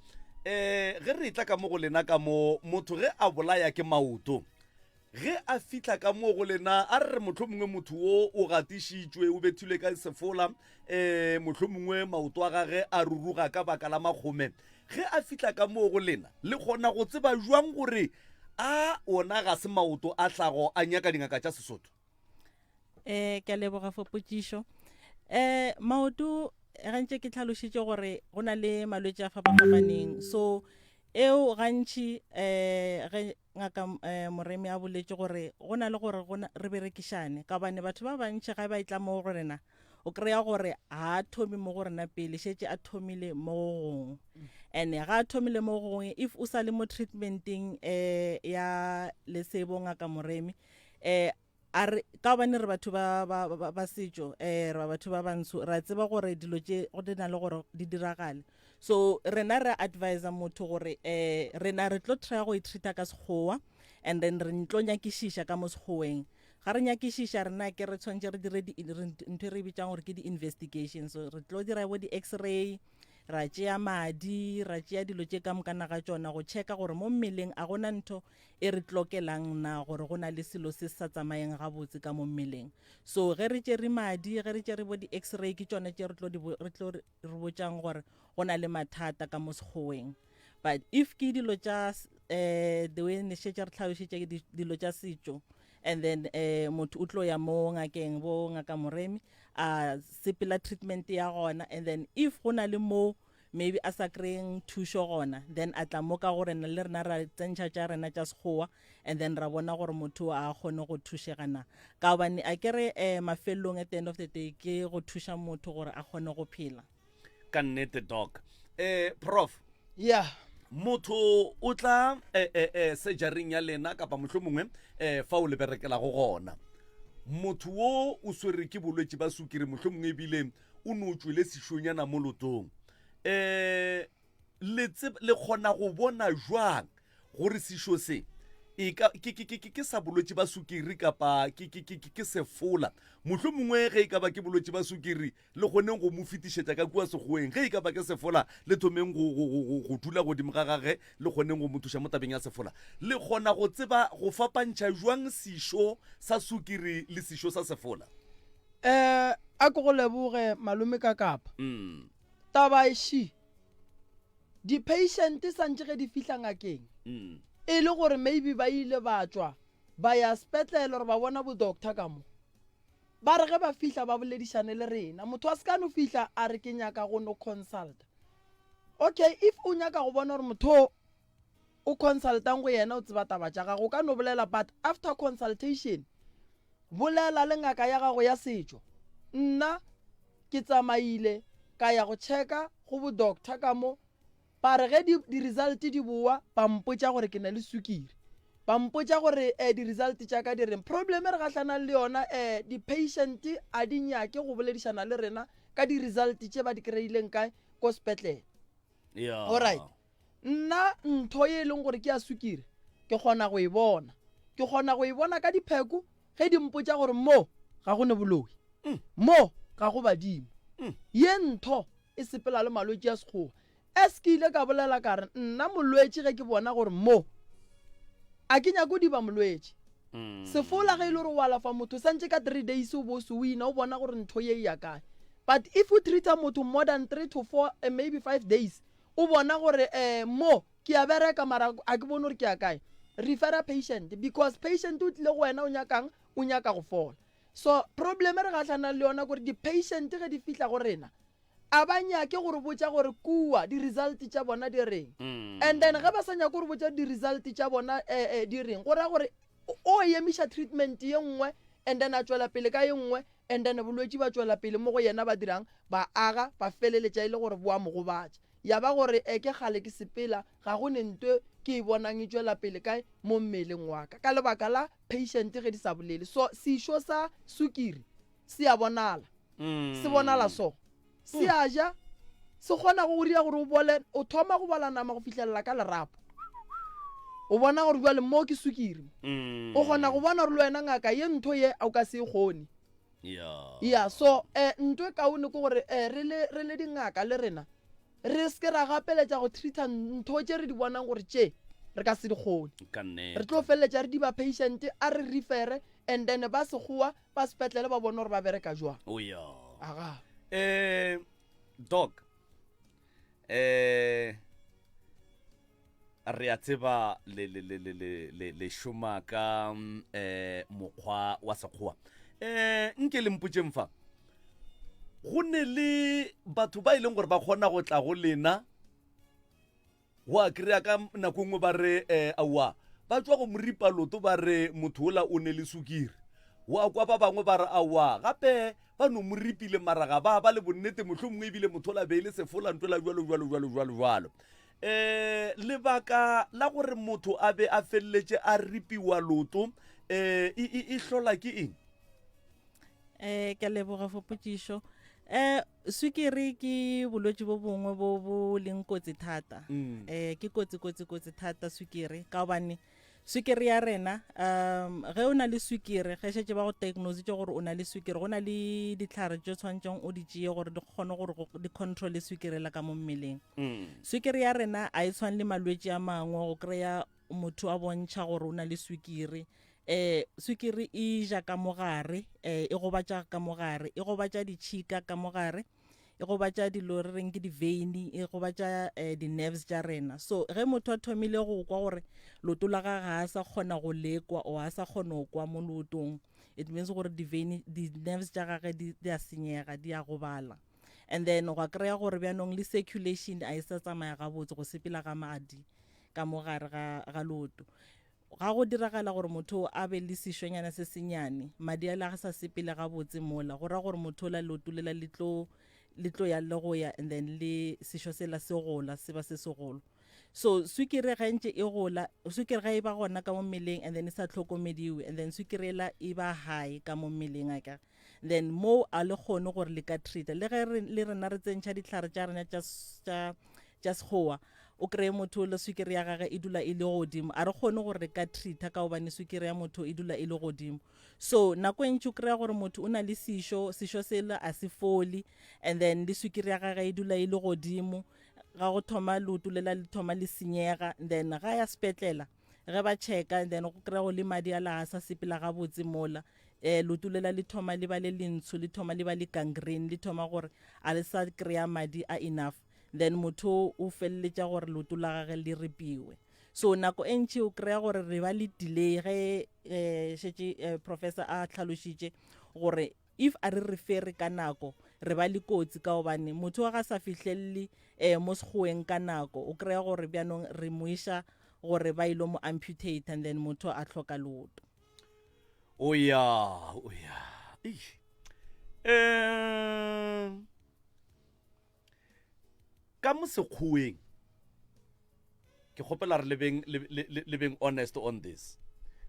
eh ge re tla ka mo go lena ka mo motho ge a bolaya ke maoto ge a fihla ka mo go lena a re re motlho mongwe motho wo o gatišitšwe o bethilwe ka sefola um motlho mongwe maoto a gage a ruruga ka baka la makgome ge a fihla ka moo go lena le kgona go tseba jwang gore a ona ga se maoto a hlago a nyaka dingaka tša sesotho Eh, ke a leboga for potšišo. Eh, maoto gantši ke tlhalošitše gore go na le malwetši a fapafapaneng. So eo gantši eh ge ngaka eh, Moremi a boletše gore go na le gore go re berekišane ka gobane batho ba bantši ga ba etla mo go rena o kry-a gore ga a thome mo go rena pele šetše a thomile mo go gongwe and ga a thomile mo go gongwe if o sa le mo treatmenteng eh ya lesebo ngaka Moremi eh a re ka gobane re batho ba, ba, ba, ba setšo um re ba batho ba bantsho re a tseba gore dilo tše go di na le gore di diragale so rena re advisa motho gore um rena re tlo try go e treata ka sekgowa and then re ntlo nyakišiša ka mo sekgoweng ga re nyakišiša rena ke re tshwanetse re dire ntho e re e bitsang gore ke di-investigation so re tlo dira bo di-x-ray ra tšea madi ra tšea dilo tše ka mokana ga tšona go checka gore mo mmeleng a gona ntho e re tlokelang na gore go na le selo se se sa tsamayeng gabotse ka mo mmeleng. So ge re tšere madi, ge re tšere bo di-x-ray ke tšona tše re tlo di re tlo re botšang gore go na le mathata ka mo sekgoweng. But if ke dilo tša eh the way ne šetše re tlhalošitše dilo tša setšo and then eh motho o tlo ya mo ngakeng bo ngaka Moremi a sepela treatment ya gona and then if go na le mo maybe a sa kry-eng thušo gona then a tla mo ka go rena le rena ra tsentšha tša rena tša sekgowa and then ra bona gore motho a kgone go thušega na ka gobane a kere um mafelelong at the end of the day ke go thuša motho gore a kgone go phela ka nnete doc eh prof yeah motho o tla eh, eh, eh, sejaring ya lena kapa mohlho mongwe eh, fa o le berekelago gona motho wo o swere ke bolwetši ba sukiri mohlho mongwe ebile o no tšwele sešonyana mo lotong um le, le kgona go bona jwang gore sešo se E ka, ke, ke, ke, ke, ke sa bolwetši ba sukiri kapa ke, ke, ke, ke, ke sefola. Mohlomongwe ge e ka ba ke bolwetši ba sukiri, le kgoneng go mo fetišetša ka kua Sekgoweng. Ge e ka ba ke sefola, le thomeng go, go, go, go, go dula godimo ga gage, le kgoneng go mo thuša mo tabeng ya sefola. Le kgona go tseba go fapantšha bjang sešo sa sukiri le sešo sa sefola? Eh, a ke go leboge malome ka kapa. Taba e ši. Di-patient santše ge di fihla ngakeng e le gore maybe ba ile ba tšwa ba ya sepetlele or ba bona bo doctor ka mo, ba re ge ba fihla ba boledišane le rena. Motho a se ka no fihla a re ke nyaka go no consulta. Okay, if o nyaka go bona gore motho o o consultang go yena o tseba taba tša gago, o ka no bolela but after consultation bolela le ngaka ya gago ya setšo. Nna Ke tsamaile ka ya go checka go bo doctor ka mo, ba re ge di di result di bowa ba mpotša gore ke na le sukiri. Ba mpotša gore eh di result tša ka di reng. Problem e re gahlanang le yona eh di patient a di nyake go boledišana le rena ka di result tše ba di kry-ileng kae ko sepetlele. Yeah. Alright. Nna ntho ye e leng gore ke ya sukiri ke kgona go e bona. Ke kgona go e bona ka dipheko ge di mpotša gore mo ga go ne boloi, mo ga go badimo. Ye ntho e sepela le malwetši a Sekgowa. As ke ile ka bolela ka re nna molwetši ge ke bona gore mo a ke nyake go diba molwetši. Sefola ge e le gore o alafa motho santše ka 3 days o bo o se wina o bona gore ntho ye e ya kae. But if o treat-a motho more than 3 to 4 maybe 5 days o bona gore um mo ke a bereka mara a ke bone gore ke ya kae, refer-a patient because patient o tlile go wena o nyakang, o nyaka go fola. So problem e re gahlanang le yona kore di-patient ge di fihla go rena a ba nyake go re botša gore kua di-result tša bona di reng. And then ge ba sa nyake go re botša di-result tša bona um di reng, go raya gore o emiša treatment ye nngwe and then a tšwela pele ka ye nngwe and then bolwetši ba tšwela pele mo go yena ba dirang ba aga ba feleletša e le gore bo a mo gobatša ya ba gore e ke kgale ke sepela ga go ne nto ke e bonang e tšwela pele kae mo mmeleng wa ka ka lebaka la patient ge di sa bolele so sešo sa sukiri se a bonala se bonala so Se a ja, se kgona go go dira gore o bole, o thoma go bola nama go fihlelela ka lerapo. O bona gore bjale mo ke sukiri mo. O kgona go bona gore le wena ngaka ye ntho ye o ka se e kgone. Ya, so eh, nto e kaone ke gore eh, re le, re le dingaka le rena re se ke ra gapeletša go treat-a ntho tše re di bonang gore tše re ka se di kgone. Ka nnete. Re tlo feleletša re diba patient, a re refere and then ba sekgowa ba sepetlele ba bone gore ba bereka jwang. O ya. Aga. Eh, doc, eh, re a tseba le, le, le, le, le, le, le šoma ka mm, eh, mokgwa wa sekgowa. Eh, nke le mpotšeng fa, go ne le batho ba e leng gore ba kgona go tla go lena Wa kry-a ka nako nngwe ba re um aowa ba tšwa go moripa loto ba re motho ola o ne le sukiri. Wa kwa ba bangwe ba re aowa gape ba no mo ripile mara ga ba ba le bonnete mohlomongwe ebile motho ola be e le sefola ntola jwalo jwalo jwalo jwalo jwalo. Um lebaka la gore motho a be a feleletše a ripiwa loto um e, e, e hlola ke eng? Eh ke a leboga for potšišo. Eh swikiri ke bolwetši bo bongwe bo bo leng kotsi thata. Mm. Eh ke kotsi kotsi kotsi thata swikiri ka gobane swikiri ya rena um ge o na le swikiri ge šetše ba go diagnositše gore o na le swikiri go na le ditlhare tše tshwanetšeng o di tšee gore di kgone gore di controle swikiri la ka mo mmeleng. Mm. Swikiri ya rena a e tshwane le malwetši a mangwe go kry-a motho a bontšha gore o na le swikiri eh swikiri e ja ka mogare eh e gobatša ka mogare e gobatša ditšhika ka mogare e gobatša dilo re reng ke di-vein e gobatša eh, di-nerves tša rena so ge motho a thomile go kwa gore loto la gage ga a sa kgona go lekwa o a sa kgona go kwa mo leotong it means gore di-vein di-nerves tša gage di a senyega di a gobala and then gwa kry-a gore bjanong le circulation a e sa tsamaya gabotse go sepela ga madi ka mo gare ga, ga leoto ga go diragala gore motho a be le sešonyana se senyane madi a la ga sa sepele gabotse mola go ra gore motho ola leoto lela le tlo le tlo ya le go ya and then le sešo sela se gola se ba se segolo so swikiri ge ntše e gola swikiri ga e ba gona ka mo mmeleng and then e sa hlokomediwe and then swikiri ela e ba high ka mo mmeleng a ka then moo a le kgone gore le ka treata le ge le rena re tsentšha dihlare tša rena tša tša sekgowa. O kreye motho le swikiri ya gage e dula e le godimo. A re kgone gore re ka treat-a ka gobane swikiri ya motho e dula e le godimo. So nako e ntši o kry-a gore motho o na le sešo, sešo sela a se fole and then le swikiri ya gage e dula e le godimo. Ga go thoma leoto lela le thoma le senyega then ga ya sepetlela ge ba checka then go kry-a go le madi a la ga sa sepela gabotse mola. Um leoto lela le thoma le ba le lentsho, le thoma le ba le gangrene, le thoma gore a le sa kry-a madi a enough. Then motho o feleletša gore leoto la gage le ripiwe. So nako e ntši o kry-a gore re ba le delay ge um šetše eh, professor a hlalošitše gore if a re refere ka nako re ba le kotsi ka gobane motho wa ga sa fihlelele um mo sekgoweng ka nako o kry-a gore bjanong re mo iša gore ba ilo mo amputate and then motho a hloka leoto. O ya, o ya. Eish. Um Ka mo Sekgoweng, ke kgopela re lebeng, le, le, le, le beng honest on this.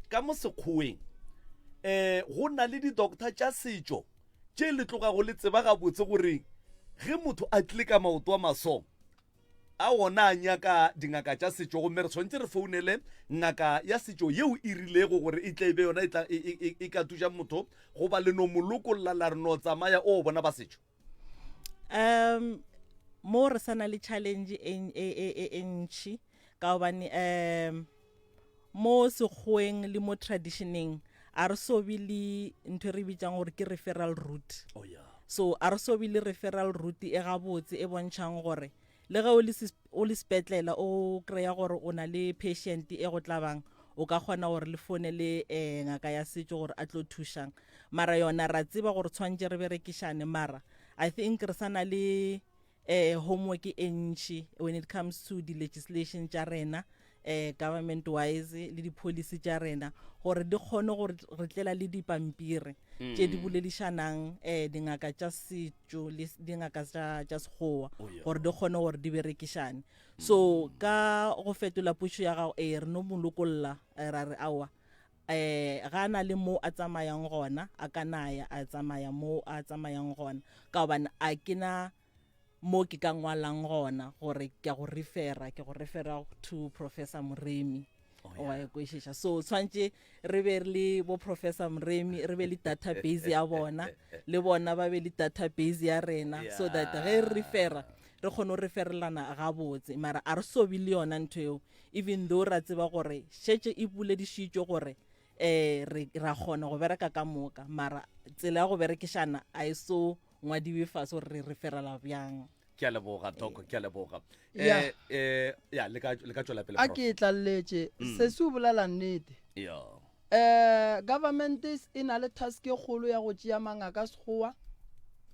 Ka mo Sekgoweng, eh, go na le di-doctor tša setšo tše le tlogago le tseba gabotse gore ge motho a tlile ka maoto a maso, a wona a nyaka dingaka tša setšo gomme re tshwanetse re founele ngaka ya setšo yeo e rilego gore e tle e be yona e, tla, e, e, e, e ka thuša motho goba le no mo lokolla la re no tsamaya o bona ba setšo. Um mo re sa na le challenge e, e, e, e, e ntši ka gobane um mo sekgoweng le mo traditioneng a re so be le ntho e re bitsang gore ke referral route oh, yeah. so a re so be le referral route e gabotse e bontšhang gore Le ge o le o le sepetlela o kry-a gore o na le patient e go tlabang o ka kgona gore le fone le um ngaka ya setšo gore a tlo thušang mara yona ra tseba gore tshwanetse re berekišane mara i think re sa na le um homework e ntši when it comes to di-legislation tša rena um government wise le di-policy tša rena gore di kgone gore re tlela le dipampiri tše di boledišanang um dingaka tša setšo le dingaka tša tša sekgowa Oh, yeah. gore di kgone gore di berekišane so ka go fetola pušo ya gago ee re no mo lokolla eh, ra re aowa eh ga a na le mo a tsamayang gona a ka naya a tsamaya mo a tsamayang gona ka gobane a ke na mo ke ka ngwalang gona gore ke a go refera ke go refera to professor moremi oh, wa e kwešiša so tshwanetse re be re le bo professor moremi re be le database ya bona le bona ba be le database ya rena yeah. so that ge re refera re kgone go referelana gabotse mara a re sobe le yona ntho eo even though ra tseba gore šetše e boledišitšwe gore um re ra kgona go bereka ka moka mara tsela ya go berekišana a e so ngwadiwe fase gore re referela bjang. Ke a leboga Doc, ke a leboga. Ya. Eh, eh, ya le ka le ka tšwela pele A prof. ke e tlalletše. Sesi o bolela nnete. Ya. Eh, government e na le task e kgolo ya go tšea mangaka a sekgowa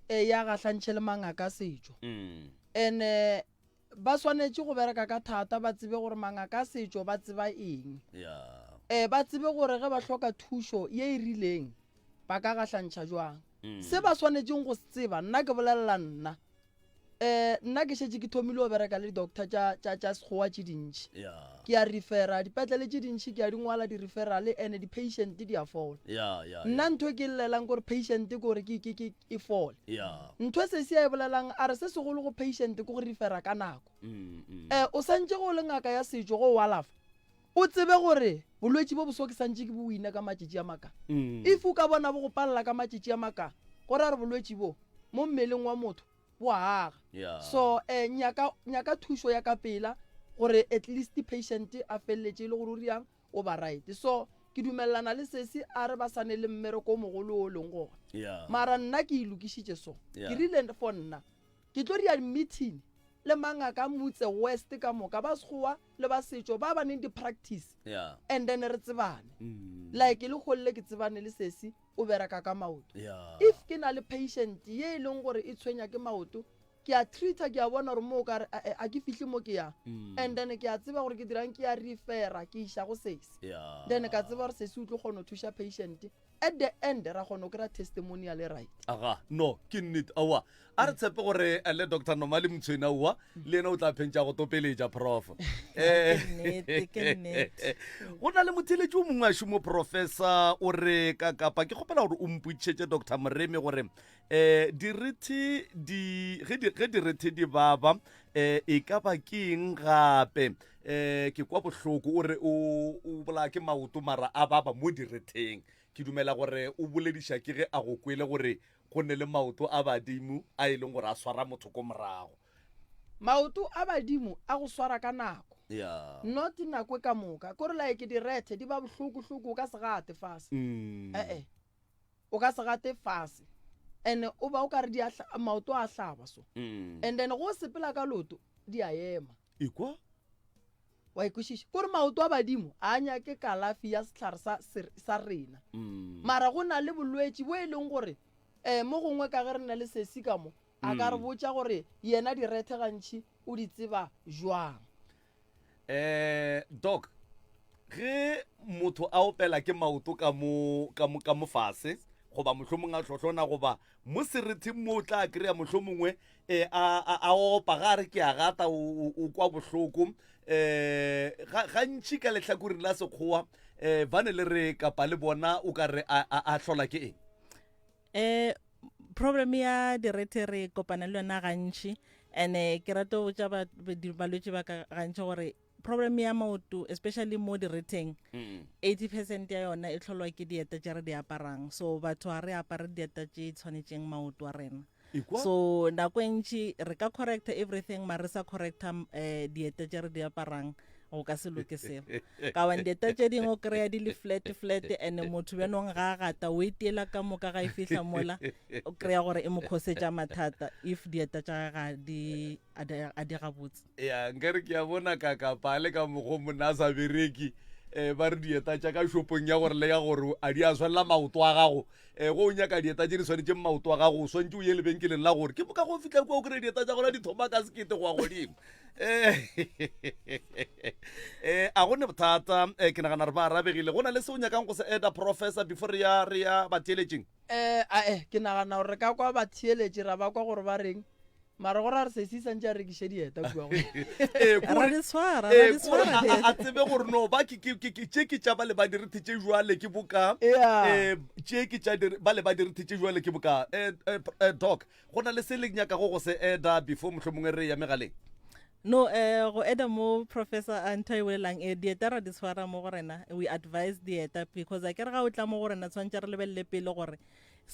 e ya gahlantšhe le mangaka a setšo. Mm. And ba swanetše go bereka ka thata ba tsebe gore mangaka a setšo ba tseba eng. Ya. Eh, ba tsebe gore ge ba hloka thušo ye e rileng ba ka gahlantšha jwang. Se ba swanetšeng go se tseba, nna ke bolelela nna. Um nna ke šetše ke thomile go bereka le di-doctor tša, tša, tša Sekgowa tše dintši. Yeah. Ke a refera, dipetlele tše dintši ke a di ngwala di-referral and di-patient di a fola. Yeah, yeah, Nna yeah. ntho e ke e llelang ke gore patient ke gore ke, ke, ke, e fole. Yeah. Ntho e sesi a e bolelang a re se segolo go patient ke go refera ka nako. Mm, mm. Um o santše ge o le ngaka ya setšo ge o alafa, O tsebe gore bolwetši bo boso ke santše ke bo wina ka matšatši a maka. If o ka bona bo go palela ka matšatši a maka, go ra gore bolwetši bo mo mmeleng wa motho bo a aga. Yeah. So eh, nyaka, nyaka thušo ya ka pela gore at least patient a feleletše e le gore o riang o ba right. So ke dumelelana le sesi a re ba sa ne le mmereko o mogolo o leng gona. Yeah. Mara nna ke e lokišitše so. Yeah. Ke rile for nna ke tlo dira meeting le mangaka a Mutse West ka moka ba Sekgowa le ba setšo ba ba neng di-practice yeah. and then re tsebane mm. like le golle ke tsebane le sesi o bereka ka maoto yeah. if ke na le patient ye e leng gore e tshwenya ke maoto ke a treata ke a bona gore mo o kare a ke fihle mo ke yang mm. and then ke a tseba gore ke dirang ke a refera ke iša go sesi yeah. then ka tseba gore sesi o tlo kgona go thuša patient. At the end ra kgona go kry-a testimonial e right. Aga, no, ke nnete, aowa. A re tshepe gore eh, le Doctor Nomali Mtshweni, aowa, le yena o tla phentša go topeletša, Prof. Eh, Ke nnete, ke nnete. Go na le motheeletši o mongwe a šomo, Professor, o re ka kapa ke kgopela gore o mpotšišetše Doctor Moremi gore eh direthe di ge di ge direthe di baba eh e ka ba ke eng gape eh ke kwa bohloko o re o o bolaya ke maoto mara a baba mo diretheng ke dumela gore o bolediša ke ge a go kwele gore go ne le maoto a badimo a e leng gore a swara motho ko morago Maoto a badimo a go swara ka nako. ya Not nako e ka moka. Kore like direthe di ba bohloko hloko o ka se gate fase. mm. Eh-eh. O ka se gate fase. And o ba o ka re di a maoto a hlaba so. Mm. And then go sepela ka loto di a ema. Ekwa? Wa e kwešiša? Kore maoto a badimo a nyake kalafi ya sehlare sa, sa rena. Mm. Mara go na le bolwetši bo e leng gore um mo gongwe ka ge re na le sesi ka mo, a ka re Mm. botša gore yena direthe gantši o di tseba jwang. Eh, doc, ge motho a opela ke maoto ka mo, ka mo, ka mo fase, goba mohlomong a hlohlona, goba mo seretheng mo o tla kry-a mohlomongwe eh, a, a, a opa, ga a re ke a gata, o, o, o kwa bohloko. Eh, ga, gantši ka lehlakoreng la Sekgowa, eh, ba ne le re kapa le bona o ka re a, a, a hlola ke eng? Eh, problem ya direthe re kopana le yona gantši, and ke rata go botša balwetši ba ka gantši gore problem ya maoto, especially mo diretheng, 80% ya yona e tlholwa ke dieta tše re di aparang. So batho ga re apare dieta tše tshwanetšeng maoto a rena. Ekwa? So nako e ntši re ka correcta everything, mara re sa correcta, dieta tše re di aparang, go ka se loke selo. Ka gobane dieta tše dingwe o kry-a di le flat flat, and motho bjanong ga a gata o e tiela ka moka, ga e fihla mola o kry-a gore e mo khosetša mathata if dieta tša gage ga di, a di, a di gabotse. Ya, nkare ke a bona ka kapa le ka mokgwa monna a sa bereke, ba re dieta tša ka shopong ya gore le ya gore a di a swanela maoto a gago. Go o nyaka dieta tše di swanetšeng maoto a gago, o swantše o ye lebenkeleng la gore ke moka go fihla kua o kry-e dieta tša gona di thoma ka sekete go ya godimo. A go ne bothata, ke nagana re ba arabegile. Go na le se o nyakang go se eda, Professor, before re ya, re ya batheeletšing? Ae, ke nagana gore re ka kwa batheeletši ra ba kwa gore ba reng, mara go ra re sesi santše a rekiše dieta kua go. Ee, ko Ra re, di tshwara, ra ee, di ko re tshwara a, a, a dieta. tsebe gore no ba ke, ke, ke, ke, tše ke tša ba le ba direthe tše jwale ke boka, Yeah. ee, tše ke tša dire, ba le ba direthe tše jwale ke boka. Doc, go na le se le nyakago go se eda before mohlomongwe re ya megaleng? No, go eda mo Professor a ntho e bolelang, dieta ra di tshwara mo go rena, we advise dieta because a kere ga o tla mo go rena tshwanetse re lebelele pele gore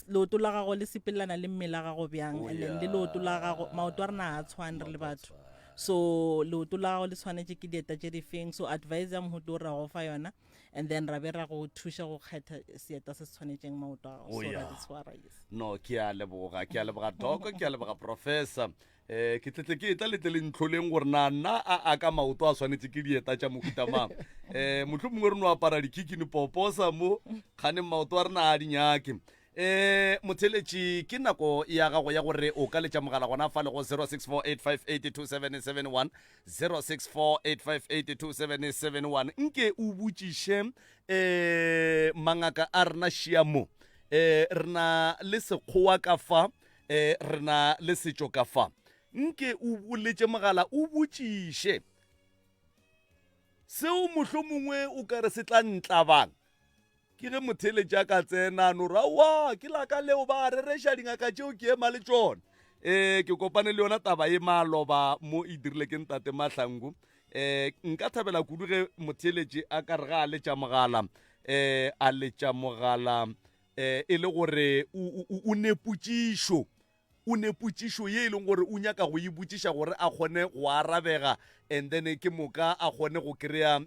leoto la gago le sepelelana le mmele wa gago bjang, Oh, and then le leoto la gago, maoto a rena ga a tshwane re le batho, so leoto la gago le tshwanetse ke dieta tše di feng, so advise ya mohuta o ra go fa yona, and then ra be ra go thuša go kgetha seeta se se tshwanetseng maoto a gago, Oh, so ra yeah. di tshwara, yes. No, ke a leboga, ke a leboga Doc, ke a leboga Professor. Ke tletle ke etla letle le ntlholeng gore na nna a a ka maoto a swanetše ke dieta tša mohuta mang. Mohlomongwe re no apara dikikini poposa mo, kganeng maoto a rena a di nyake. Motheeletši, ke nako ya gago ya gore o ka letša mogala gona fa le go 0648582771, 0648582771. Nke o botšiše mangaka a rena šia mo. Re na le Sekgowa ka fa, re na le setšo ka fa. Nke o boletše mogala o botšiše seo mohlomongwe o ka re se tla ntlabang. Ke ge motheeletši a ka tsena a no re, aowa, ke la ka leo, ba rereša dingaka tšeo ke ema le tšona. Ke kopane le yona taba ye maloba mo e dirile ke ntate Mahlangu. Nka thabela kudu ge motheeletši a ka re ga a letša mogala, a letša mogala e le gore o ne potšišo, o ne potšišo ye e leng gore o nyaka go e botšiša gore a kgone go arabega, and then ke moka a kgone go kry-a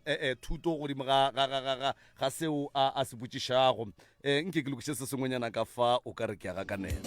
thuto godimo ga, ga, ga, ga, ga, ga seo a, a se botšišago. Nke ke lokiše se sengwenyana ka fa, o ka re ke a gakanela.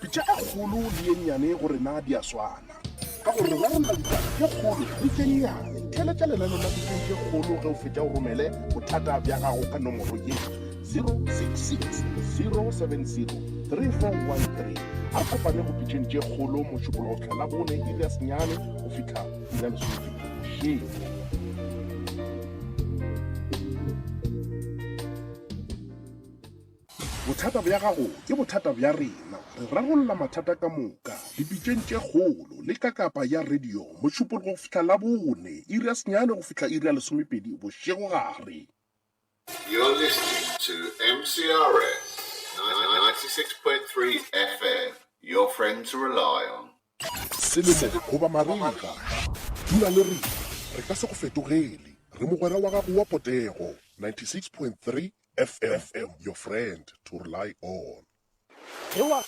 Pitša e kgolo le ye nnyane go rena di a swana. Ka gore re rarolla ditaba tše kgolo le tše nnyane. Theeletša lenaneo la Pitšeng tše Kgolo ge o fetša o romele bothata bja gago ka nomoro ye, 066 070 3413. A re kopane go Pitšeng tše Kgolo Mošupologo go fihla Labone iri ya senyane go fihla iri ya lesomepedi bošego. Bothata bja gago ke bothata bja rena. Re rarolla mathata ka moka dipitšeng tše kgolo le ka kapa ya radio Mošupologo go fihla Labone, iri ya senyane go fihla iri ya lesomepedi bošegogare. You're listening to MCRS 96.3 FM, your friend to rely on. Selemo goba marega, dula le rena, re ka se go fetogele. Re mogwera wa gago wa potego, 96.3 FM, your friend to rely on. Ge wa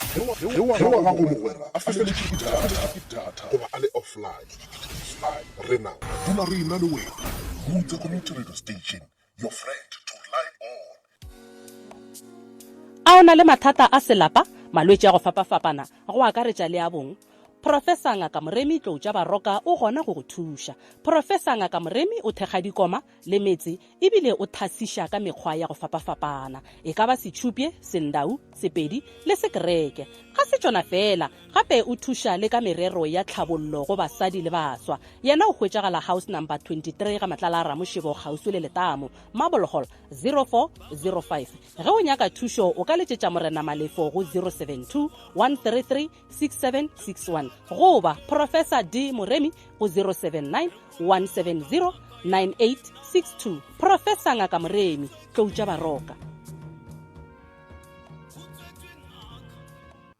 gago mogwera a feletšwe ke data goba a le offline, rena re dula re ena le wena. Mutse Community Radio Station, your friend to rely on. A o na le mathata a selapa, malwetši a go fapafapana, go akaretša le a bong? Professor Ngaka Moremi Tloutša Baroka o gona go go thuša. Professor Ngaka Moremi o thekga dikoma le metse ebile o thasiša ka mekgwa ya go fapafapana, e ka ba Setšhupye, Sendau, Sepedi le Sekereke. Ga se tšona feela, gape o thuša le ka merero ya tlhabollo go basadi le baswa. Yena o hwetšagala House Number 23 ga Matlala a Ramošebo kgauswi le Letamo, Marble Hall, 0405. Ge o nyaka thušo o ka letšetša Morena Malefo go 072 133 6761 goba Professor D Moremi go 079 170 9862. Professor Ngaka Moremi, Tloutša Baroka.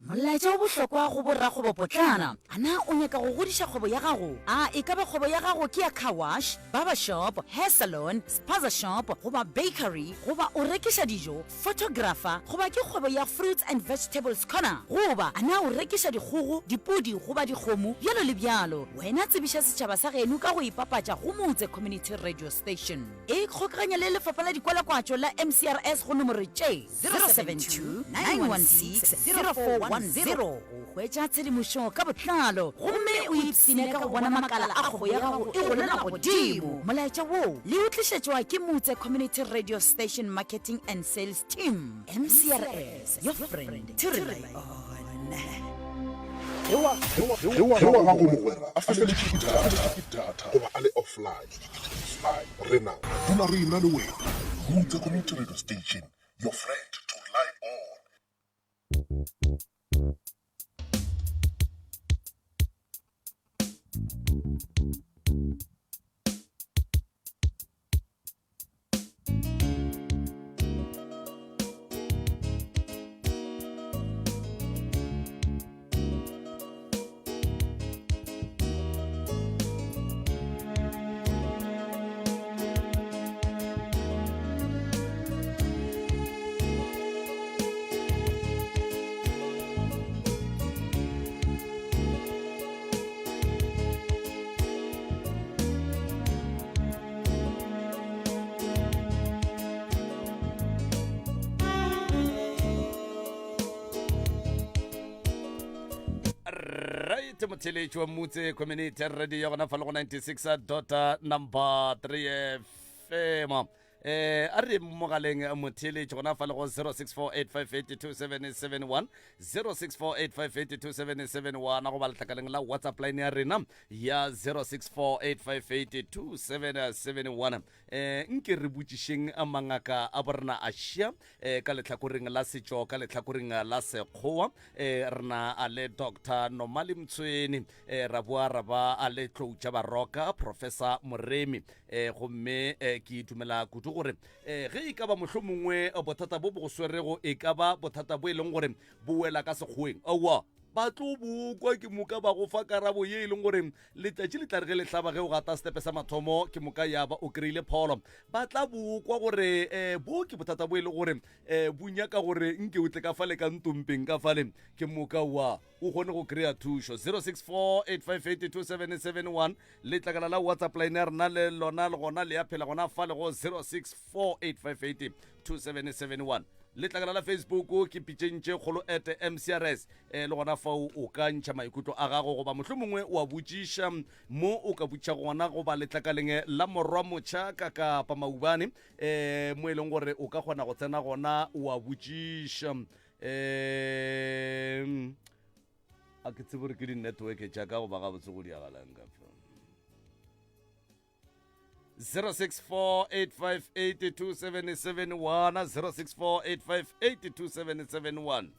Molaetša o bohlokwa go borakgwebopotlana. A na o nyaka go godiša kgwebo ya gago? A e ka ba kgwebo ya gago ke ya car wash, barber shop, hair salon, spaza shop goba bakery, goba o rekiša dijo, photographer goba ke kgwebo ya fruits and vegetables corner, goba a na o rekiša dikgogo, dipudi goba dikgomo, bjalo le bjalo. Wena tsebiša setšhaba sa geno ka go ipapatša go Motse Community Radio Station. Ikgokaganya le Lefapha la Dikwalakwatšo la MCRS go nomoro tše, 072 916 0410 go hwetša tshedimošo ka botlalo gomme o ipshine ka go bona makala a kgwebo ya gago e golela godimo. Molaetša wo le o tlišetšwa ke Motse Community Radio Station Marketing and Sales Team, MCRS, your friend to rely on. Ge wa gago mogwera a feletšwe ke data goba a le offline, rena re dula re ena le wena. Motse Community Radio Station, your friend to rely on. Right motheletši wa Mutse Community Radio ya gona fa le go 96 dot number 3 FM. Eh a re mogaleng motheletši gona fa le go 0648582771 0648582771 goba letlakaleng la WhatsApp line ya rena ya 0648582771. Eh nke re botšišeng mangaka a borena a šia eh, ka lehlakoreng la setšo ka lehlakoreng la sekgowa eh, re na a le Dr Nomali Mtshweni eh, ra boa ra ba a le Tloutša Baroka Professor Moremi eh, gomme eh, ke dumela kudu gore um ge e ka ba mohlomongwe bothata bo bo go swerego e ka ba bothata bo e leng gore bo wela ka sekgoweng aowa ba tlo bokwa ke moka ba go fa karabo ye e leng gore letšatši le tla re ge le hlaba ge o gata setepe sa mathomo ke moka ya ba o kry-ile pholo ba tla bokwa gore um bo ke bothata bo e le gore um bo nyaka gore nke o tle ka fale ka ntompeng ka fale ke moka wa o kgone go kry-a thušo 0648582771 letlakala la whatsapp line ya rena le lona le gona le ya phela gona fa le go 0648582771 letlakala la facebook ke pitšeng tše kgolo at mcrs eh, le gona fao o ka ntšha maikutlo a gago goba mohlho mongwe wa botšiša mo o ka botšiša gona goba letlakaleng la morwa motšha ka kapa maubane um mo e leng gore o ka kgona go tsena gona wa botšiša um a ke tsebe gore ke di-network tša ka goba gabotse go diagalang ka fa 0648582771 0648582771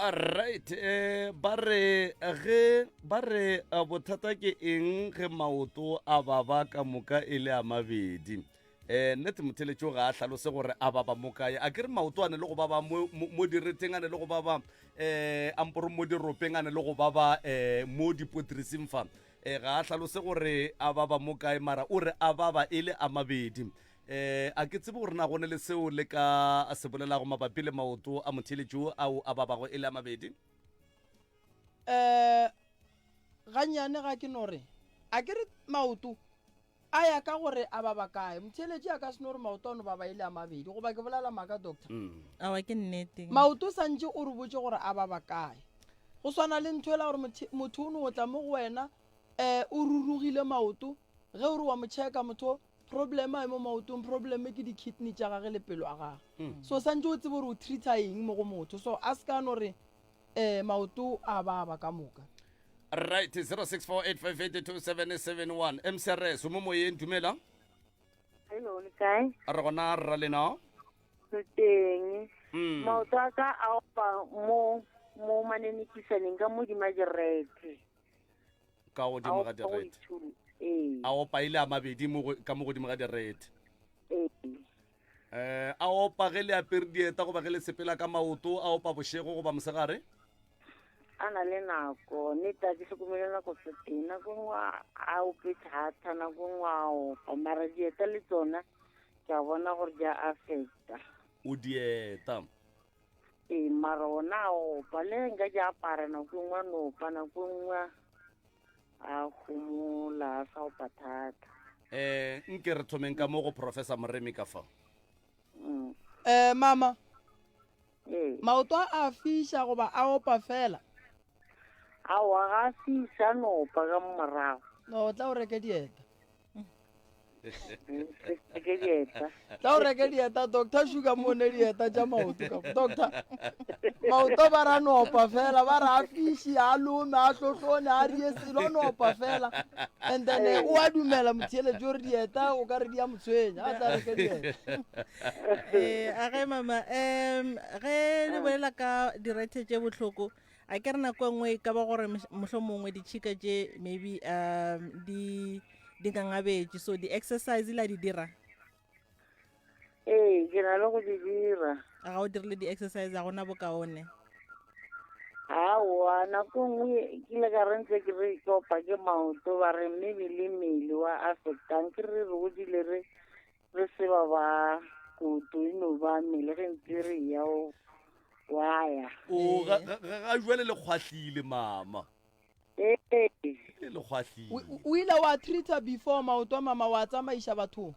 Alright, eh ba re ge ba re eh, bothata ke eng ge maoto a baba ka moka e le a mabedi eh nnete motheletšo ga a hlalose gore a baba mo kae a ke re maoto a ne le go baba mo, mo, mo direteng a ne le go baba eh amporo mo diropeng a ne le go baba eh mo dipotrising fa eh ga a hlalose gore a baba mo kae mara o re a baba e le a mabedi eh a ke tsebe gore na go ne le seo le ka se bolelago mabapi le maoto a motheletšo ao a babago e le a mabedi um gannyane ga ke no re a ke re maoto A ya ka gore a baba kae. Motheeletši a ka se no re maoto ano baba e le a mabedi. Goba ke bolela maaka, Doctor? Aowa, ke nnete. Maoto santše o re botše gore a baba kae. Go swana le ntho ela gore motho o no tla mo go wena um o rurugile maoto, ge o re wa mo checka motho, problem a e mo maotong, problem ke di-kidney tša gage le pelo ya gage. So santše o tsebe gore o treat-a eng mo go motho. So a se ka no re um maoto a baba ka moka. Right, 0648582771 MCRS o mo moyeng dumela. Hello, le kae? Re gona rra lena. Re teng. Mm. Maoto a ka a opa mo mo manenekisaneng ka modima direthe. Ka godimo ga direthe. Ee. A opa ile a mabedi mo ka mo godimo ga direthe. Ee. Eh, a opa ge le apere dieta goba ge le sepela ka maoto, a opa bošego goba mosegare? A na le nako, nnete a ke hlokomele nako tse teng. Nako nngwe a ope thata, nako nngwe a opa, mara dieta le tsona ke a bona gore di a affecta. O dieta? Ee, mara ona a opa, le ge nka di apara nako nngwe a no opa, nako nngwe a homola a sa opa thata. Eh, nke re thomeng ka mo go Professor Moremi ka fa. Mm. Eh, mama. Ee. Maoto a a fiša goba a opa fela? Aowa, ga a fiša, a no opa ka morago. No, tla o reke dieta. Ke dieta. Tla o reke dieta, Doctor Sugar mo ne dieta tša maoto ka. Doctor, maoto ba ra no opa fela, ba ra a fiši, a lome, a hlohlone, a rie selo, a no opa fela. And then eh, o a dumela motheeletši gore dieta o ka re di a mo tshwenya, a tla reke dieta. Eh, a ge mama, um ge le bolela ka direthe tše bohloko, A ke re nako e nngwe e ka ba gore mohlomongwe ditšhika tše maybe um di di ngangabetše so di-exercise la di dira? Ee, ke na le go di dira. A ga o dirile di-exercise a gona bokaone? Aowa, nako e nngwe ke ile ka re ntse ke re ke opa ke maoto ba re maybe le mmele wa affectang ke re re godile re Re se ba ba kudu e no ba mmele ge ntse re ya o wa ya. O ga ga ga jwale le kgwahlile mama. Ee. Le le kgwahlile. O ile wa treater before maoto a mama wa tsamaiša bathong?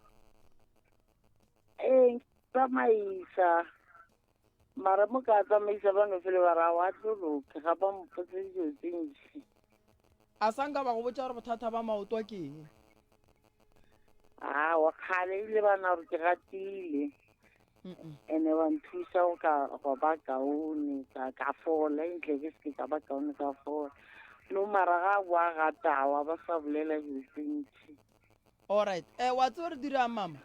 Ee, tsamaisa. Mara mo ka tsamaisa ba no fele ba ra wa tlo loka ga ba mpotse dilo tse ntši. A sa nka ba go botša gore bothata ba maoto a ke eng? Aowa, kgale ebile ba na gore ke ratile. Ene wa nthusa go ka go ba kaone ka ka fola ntle ke se ka ba kaone ka fola. No mara ga boa gape awa ba sa bolela dilo tse ntši. Alright. Eh wa tseba re dirang mama?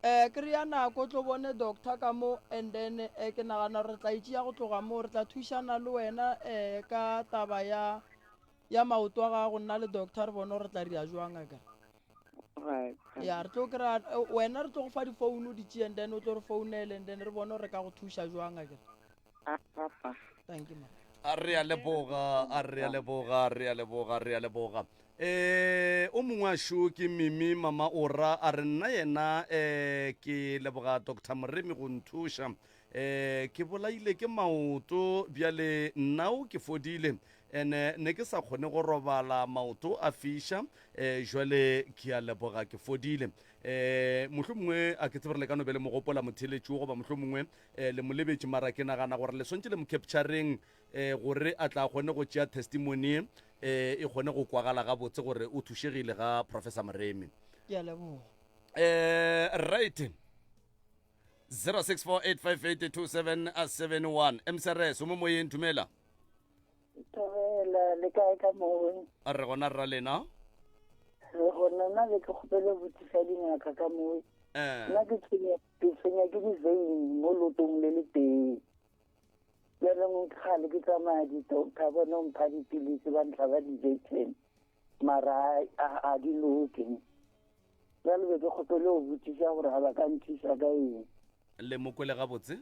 Eh kry-a nako o tlo bone doctor ka mo and then eh ke nagana gore re tla itšea go tloga mo re tla thušana le wena eh ka taba ya ya maoto a gago nna le doctor re bone gore re tla dira jwang akere. Right. Ya re tlo kry-a eh, wena re tlo go fa difounu di tšee and then o tlo re founele and then re bone gore re ka go thuša jwang akere. Papa. Thank you ma. A re a leboga, a re a leboga, re a leboga, re a leboga. Eh, o mongwe a šo ke Mimi Mama Ora a re nna yena eh ke leboga Dr. Moremi go nthuša. Eh ke bolaile ke maoto bjale nnao ke fodile ene ne ke sa kgone go robala maoto a fiša eh jwale ke a leboga ke fodile. Eh mohlomongwe a ke tsebe re le ka no be le mo gopola motheletši wo goba mohlomongwe eh, le mo lebetše mara ke nagana gore le swantše le mo captureng eh, gore a tla kgone go tšea testimony eh, e kgone go kwagala gabotse gore o thušegile ga Professor Moremi. Ke a leboga. Eh, right 0648582771 mcrs o mo moyeng dumela Thobela le kae ka mowe? A re gona rra lena. Re gona nna be ke kgopele botsisa dingaka ka mowe. Eh. Nna ke tshwenya ke tshwenya ke di-vein mo lotong le le tee. Bjanong kgale ke tsamaya di-doctor bone mpha dipilisi ba ntlhaba di-injection mara a di loke. Bjale be ke kgopele go botsisa gore ga ba ka nthusa ka eng. Le mo kwele gabotse?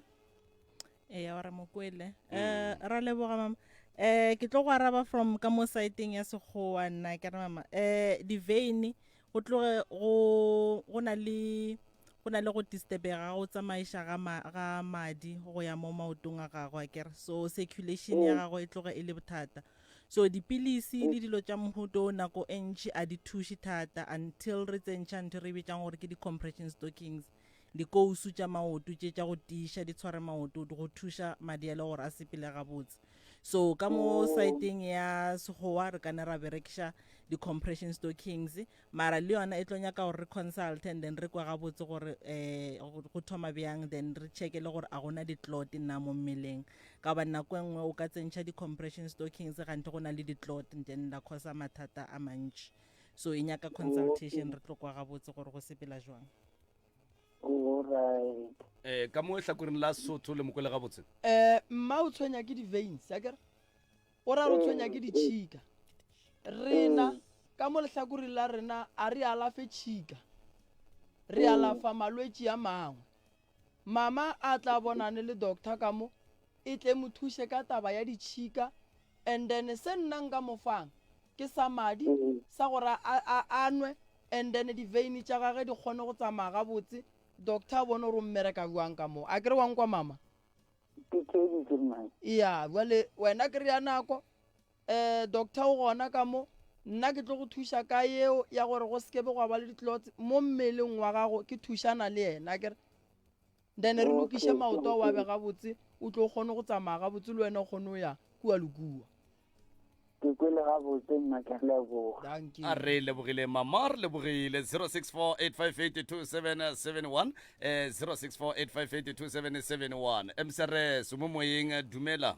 Eya wa re mo kwele. Eh ra leboga mama. Eh ke tlo go araba from ka mo saeteng ya sekgowa nna ke re mama. Eh di-vein go tloge go go na le go na le go disturbega go tsamaiša ga ma, ga madi go ya mo maotong a gagwe akere so circulation ya gagwe e tloge e le bothata so dipilisi le dilo tša mohuto o nako e ntši a di thuše thata until re tsentšha ntho re e bitsang gore ke di-compression stockings dikousu tša maoto tše tša go tiiša di tshware maoto go thuša madi a le gore a sepele gabotse so ka mo saeteng ya sekgowa re ka ne ra berekiša di-compression stockings mara le yona e tlo nyaka gore re consult and then re kwe gabotse gore um go thoma bjang then re checke le gore a gona di-clot na mo mmeleng ka gobane nako e nngwe o ka tsentšha di-compression stockings gante go na le di-clot then la causa mathata a mantši so e nyaka consultation re tlo kwa gabotse gore go sepela jwang. Alright. Eh, ka mo hlakoreng la Sotho le mokwele gabotse? Eh, mma o tshwenya ke di-veins akere o ra re o tshwenya ke ditšhika rena ka mo lehlakoreng la rena a re alafe tšhika re alafa malwetši a mangwe mama a tla bonane le doctor ka mo e tle mo thuše ka taba ya ditšhika and then se nna nka mo fang ke sa madi sa gore a, a, a nwe and then di-vein tša gage di kgone go tsamaya gabotse doctor a bone gore o mmereka bjang ka moo a kere wa nkwa mama Ke theeditše mma. ya bjale wena kry-a nako um doctor o gona ka mo nna ke tlo go thuša ka yeo ya gore go sekebe gwa ba le di-clots mo mmeleng wa gago ke thušana le yena akere then re lokiše maoto ao a be gabotse o tlo kgone go tsamaya gabotse le wena o kgone go ya kua le kua. Ke kwele gabotse mma ke a leboga. Dankie. A re lebogile mama re lebogile 0648582771 eh 0648582771 mcrs mo moyeng dumela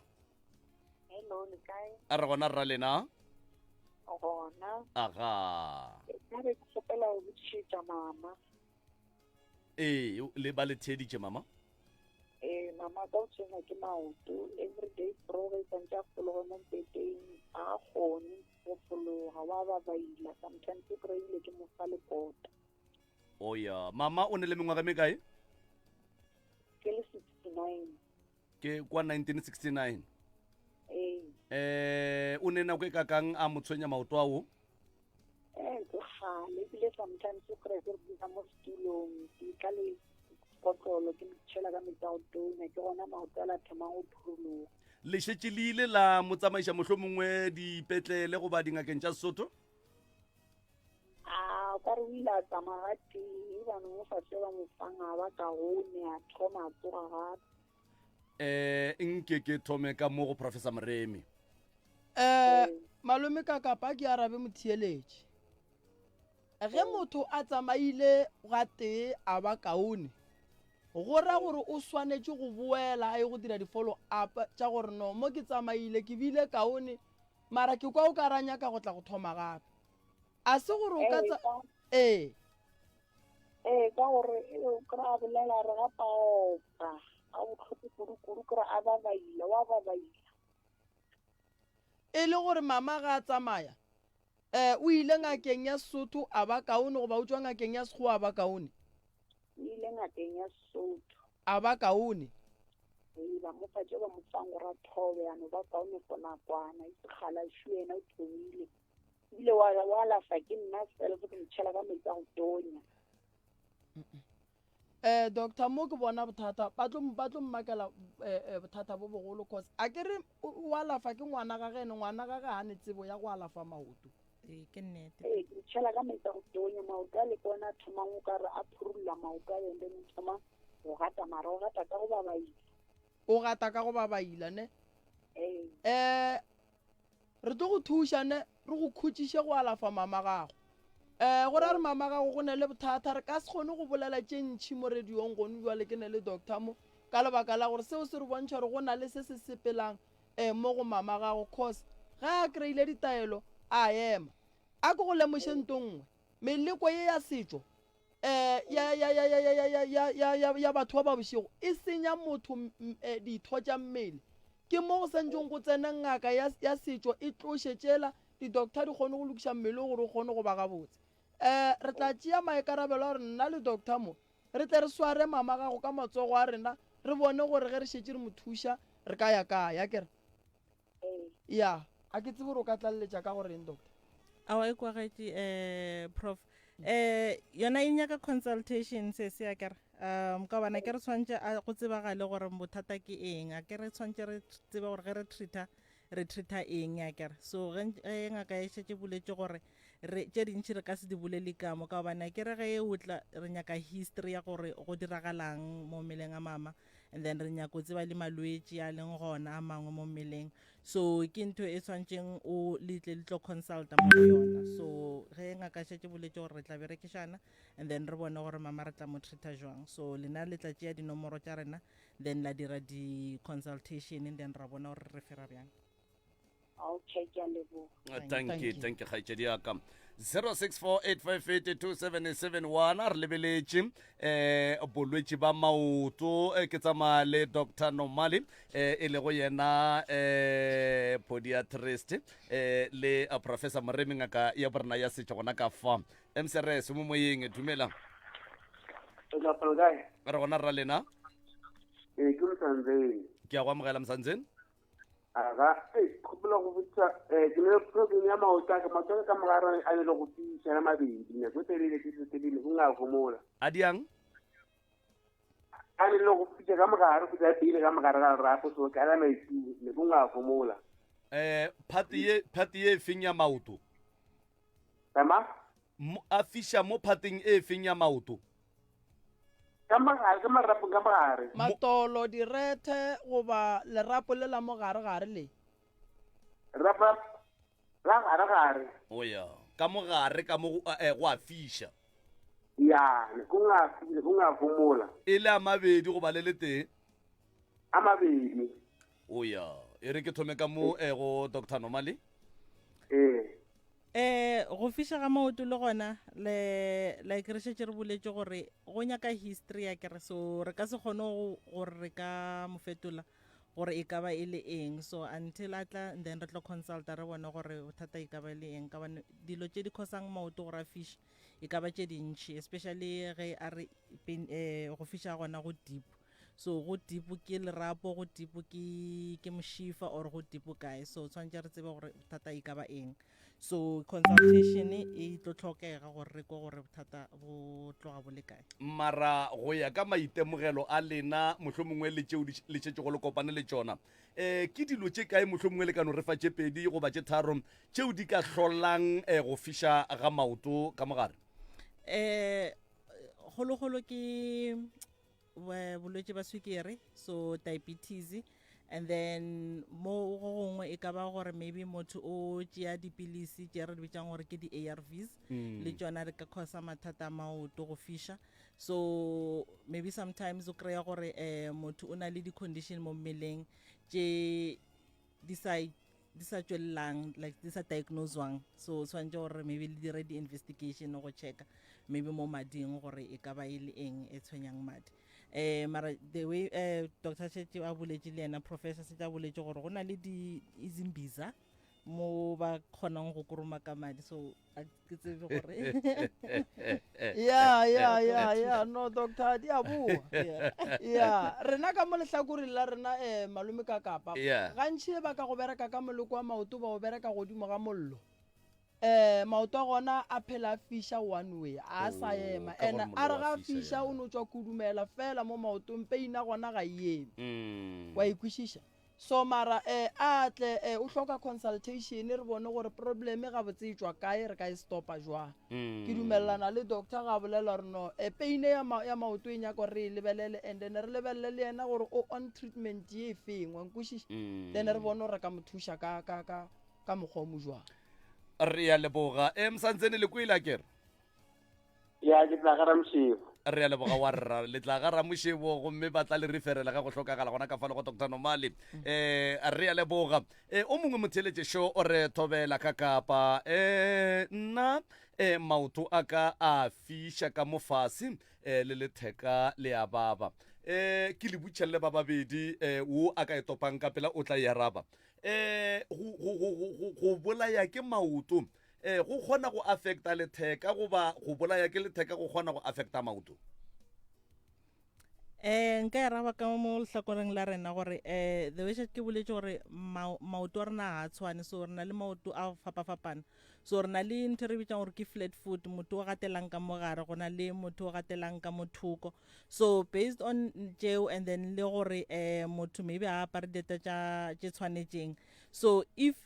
Hello, le kae? a re gona rra lena Gona. aga Nna be ke kgopela go botšišetša mama. Ee, le ba le theeditše mama. Ee, mama ka o tshwenywa ke maoto everyday bro ge santse a fologe mo mpeteng a ga kgone go fologa wa babaila sometimes o kry ile ke mofa lepota. O ya mama o ne le mengwaga me kae? Ke le 69. Ke kwa 1969. Ee. Eh, o ne nako e kakang a mo tshwenya maoto ao? Eh, ke kgale ebile sometimes o kry-e ke re dula mo setulong ke tla le sekotlolo ke mo tšhela ka metsi a go tonya ke gona maoto a la thomang go phurologa. Le šetše le ile la mo tsamaiša mohlomongwe dipetlele goba dingakeng tša Sesotho? A o ka re o ile a tsamaya ga tee ba no mo fa se ba mo fang a ba kaone a thoma a tsoga gape. Eh, nke ke thome ka mo go Professor Moremi. Eh, malome ka kapa ke arabe motheeletši. Ge motho a tsamaile gatee a ba kaone, go ra gore o swanetše go boela a ye go dira di-follow up tša gore no mo ke tsamaile ke bile kaone mara ke kwa o ka ra nyaka go tla go thoma gape. A se gore o ka tsa ee. Ee, ka gore o kry-a bolela re ga paopa ga bohloko kudu-kudu kry a babaila wa babaila. E le gore mama ga a tsamaya Eh, o ile ngakeng ya Sesotho a ba kaone goba o tšwa ngakeng ya Sekgowa a ba kaone? O ile ngakeng ya Sesotho. A ba kaone? Ee, ba mo fa tše ba mo fang gore a thobe, a no ba kaone for nakwana, e se kgale a šo yena o thomile. Ebile wa, wa alafa ke nna self, ke mo tšhela ka metsi a go tonya. Eh, doctor mo ke bona bothata ba tlo ba tlo mmakela eh, eh, bothata bo bogolo cause a ke re o alafa ke ngwana gage ene ngwana gage ga ne tsebo ya go alafa maoto. Ee, ke nnete. Ee, ke tšhela ka metsi a go tonya maoto a le ke ona a thomang o ka re a phurulla maoto a and then o thoma go gata mara o gata ka go babaila. O gata ka go babaila ne? Ee. Eh, Re tlo go thuša ne, re go khutšiše go alafa mama gago. Eh, go ra re mama gago go ne le bothata, re ka se kgone go bolela tše ntši mo radiong gonu bjale ke ne le doctor mo, ka lebaka la gore seo se re bontšha gore go na le se se sepelang eh mo go mama gago cause ge a kry-ile ditaelo a ema. A ke go lemoše nto nngwe, meleko ye ya setšo eh, ya, ya, ya, ya, ya, ya, ya, ya, ya, ya, ya batho ba ba bošego e senya motho eh, ditho tša mmele. Ke mo go santšong go tsena ngaka ya, ya setšo e tloše tšela, di-doctor di kgone go lokiša mmele gore o kgone go ba gabotse. Eh, re tla tšea maikarabelo a gore nna le doctor mo re tle re sware mama gago ka matsogo a rena re bone gore ge re šetše re mo thuša re ka ya kae, akere? Ya, a ke tsebe gore o ka tlaleletša ka go reng, doctor. Aowa e kwagetše eh prof. Eh yona e nyaka consultation se se akere. Um ka gobane ke re tshwantše a go tsebagale gore bothata ke eng. A ke re tshwantše re tsebe gore ge re treater re treater eng akere. So ge ge ngaka e šetše boletše gore re tše dintši re ka se di bolele ka mo ka gobane ke re ge o tla re nyaka history ya gore go diragalang mo mmeleng a mama. And then re nyako tseba le malwetši a leng gona a mangwe mo mmeleng. So ke ntho e tshwantseng o le tle le tlo consulta mo go yona. So ge ngaka šetše boletše gore re tla berekišana and then re bone gore mama re tla mo treata jwang. So lena le tla tšea dinomoro tša rena then la dira di-consultation and then ra bona gore re fera bjang. Okay, ke a leboga. Tanki, tanki kgaetšedi ya ka. 0648582771 a re lebeletše eh bolwetši ba maoto eh, ke tsamaya le Dr Nomali eh, e lego yena eh podiatrist eh, le eh, Professor Moremi ngaka ya borena ya setšo gona ka fa MCRS mo moyeng dumela re gona rra lena ee ke mosantseng ke a go amogela mosantseng Aga, ei, kgopela go botsa, eh, ke ne problem ya maoto a ka, maoto a ka ka mogare a ne le go tiiša la mabedi, nako e telele ke se telele, go nga homola. A diang? A ne le go fiša ka mogare, go tla pele ka mogare ga lerapo, so ka la maitsu, ne go nga homola. Eh, phate ye, phate ye e feng ya maoto? Ema? Mo, a fiša mo phateng e feng ya maoto? Ka mogare, ka marapong ka mogare. Matolo, direthe goba lerapo le la mo gare-gare le. Lerapo la, la gare-gare. O ya, ka mo gare ka mo go, eh, go a fiša. Ya, ne go nga fi, ne go nga homola. E le a mabedi goba le letee? A mabedi. O ya, e re ke thome ka mo, eh, go Doctor Nomali. Ee. Eh, go fiša ga maoto le gona le like re šetše re boletše gore go nyaka history ya kere so re ka se kgone gore re ka mo fetola gore e ka ba e le eng so until a tla then re tlo consulta re bone gore bothata e ka ba e le eng ka bane dilo tše di khosang maoto gore a fiše e ka ba tše dintšhi especially ge a re pain, eh, go fiša gona go deep so go deep ke lerapo go deep ke ke mošifa or go deep kae so tshwanetse re tsebe gore bothata e ka ba eng so consultation e tlo tlhokega gore re kwe gore bothata bo tloga bo le kae mara go ya ka maitemogelo a lena mohlomongwe le tšeo le šetšego le kopane le tšona um ke dilo tše kae mohlomongwe le ka no re fa tše pedi goba tše tharo tšeo di ka hlolang um go fiša ga maoto ka mogare um kgolokgolo ke bolwetši ba swikere so diabetes. And then mo go gongwe e ka ba gore maybe motho o tšea dipilisi tše re di bitsang gore ke di-ARVs le tšona di ka causa mathata a maoto go fiša. So maybe sometimes o kry-a gore um motho o na le di-condition mo mmeleng tše di sa di sa tšwelelang like di sa diagnosewang so tshwanetse gore maybe le dire di-investigation go checka maybe mo mading gore e ka ba e le eng e tshwenyang madi um mara the way um doctor šetše a boletše le yena professor šetše a boletše gore go na le di-izimbiza mo ba kgonang go koromaka madi so a ke tsebe gore ya ya ya ya no doctor di a boa ya rena ka mo lehlakoreng la rena um malome ka kapa Yeah. gantši ba ka go bereka ka moleko wa maoto ba o bereka godimo ga mollo um maoto a gona a phela a fiša one way a sa Oh, ema ka gore and mollo a re wa ga a fiša, fiša yeah. o no tšwa kudumela fela mo maotong peina gona ga e eme wa e kwešiša So mara eh a tle eh o hloka consultation re bone gore problem gabotse e tšwa kae re ka e stopa jwang. Ke dumelelana le doctor ga a bolela gore no eh pain ya ma ya maoto e nyaka gore re e lebelele and then re lebelele le yena gore o on treatment ye e feng wa nkwešiša then re bone gore re ka mo thuša ka ka ka ka mokgwa o mo jwang. Re a leboga. Eh Msantsene le kwele akere? Ya, ke tla ga Ramošebo. Re a leboga wa rra. Le tla ga Ramošebo gomme ba tla le referela ge go hlokagala gona ka fale go Doctor Nomale. Eh, re a leboga. Eh, o mongwe motheeletše šo o re thobela ka kapa. Eh, nna eh, maoto a ka a fiša ka mo fase eh, le letheka le a baba. Eh, ke le butšhelle ba babedi eh, wo a ka e topang ka pela o tla e araba. Eh, go, go, go, go, go bolaya ke maoto Ee, go kgona go affecta letheka goba go bolaya ke letheka go kgona go affecta maoto? Eh, nka e raba ka mo lehlakoreng la rena gore eh the way ke boletše gore maoto a rena ga a tshwane so re na le maoto a fapafapana so re na le ntho e re bitsang gore ke flat foot motho o gatelang ka mogare go na le motho o gatelang ka mothoko so based on tšeo and then le gore eh motho maybe a apare dieta tša tše tshwanetšeng so if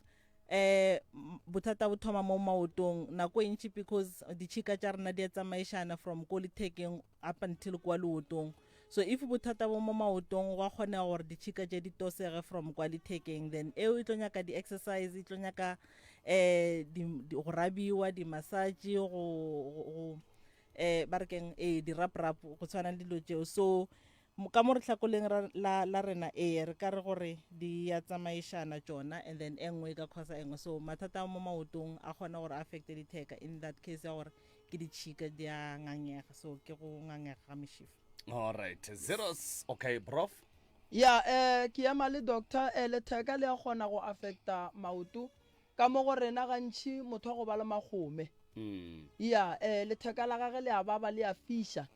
eh bothata bo thoma mo maotong nako e ntši because ditšhika tša rena di a tsamaišana from ko lethekeng up until kwa leotong so if bothata bo mo maotong gwa kgonega gore ditšhika tše di tosege from kwa lethekeng then eo e tlo nyaka di-exercise e tlo nyaka um go rabiwa di-massage go um ba re keng ee di-rap-rap go tshwana le dilo tšeo so Ka mo lehlakoleng la, la rena, ee, re ka re gore di ya tsamaišana tšona and then e nngwe e ka causa e nngwe. So mathata a mo maotong a kgona gore a affecte ditheka in that case ya gore ke ditšhika di a ngangega, so ke go ngangega ga mešifa. All right, zeros. Okay, prof. Ya, eh, ke ema le doctor, eh, letheka le a kgona go affecta maoto. Ka mo go rena gantši motho wa go ba le magome. Ya, eh, letheka la gage le a baba, le a fiša.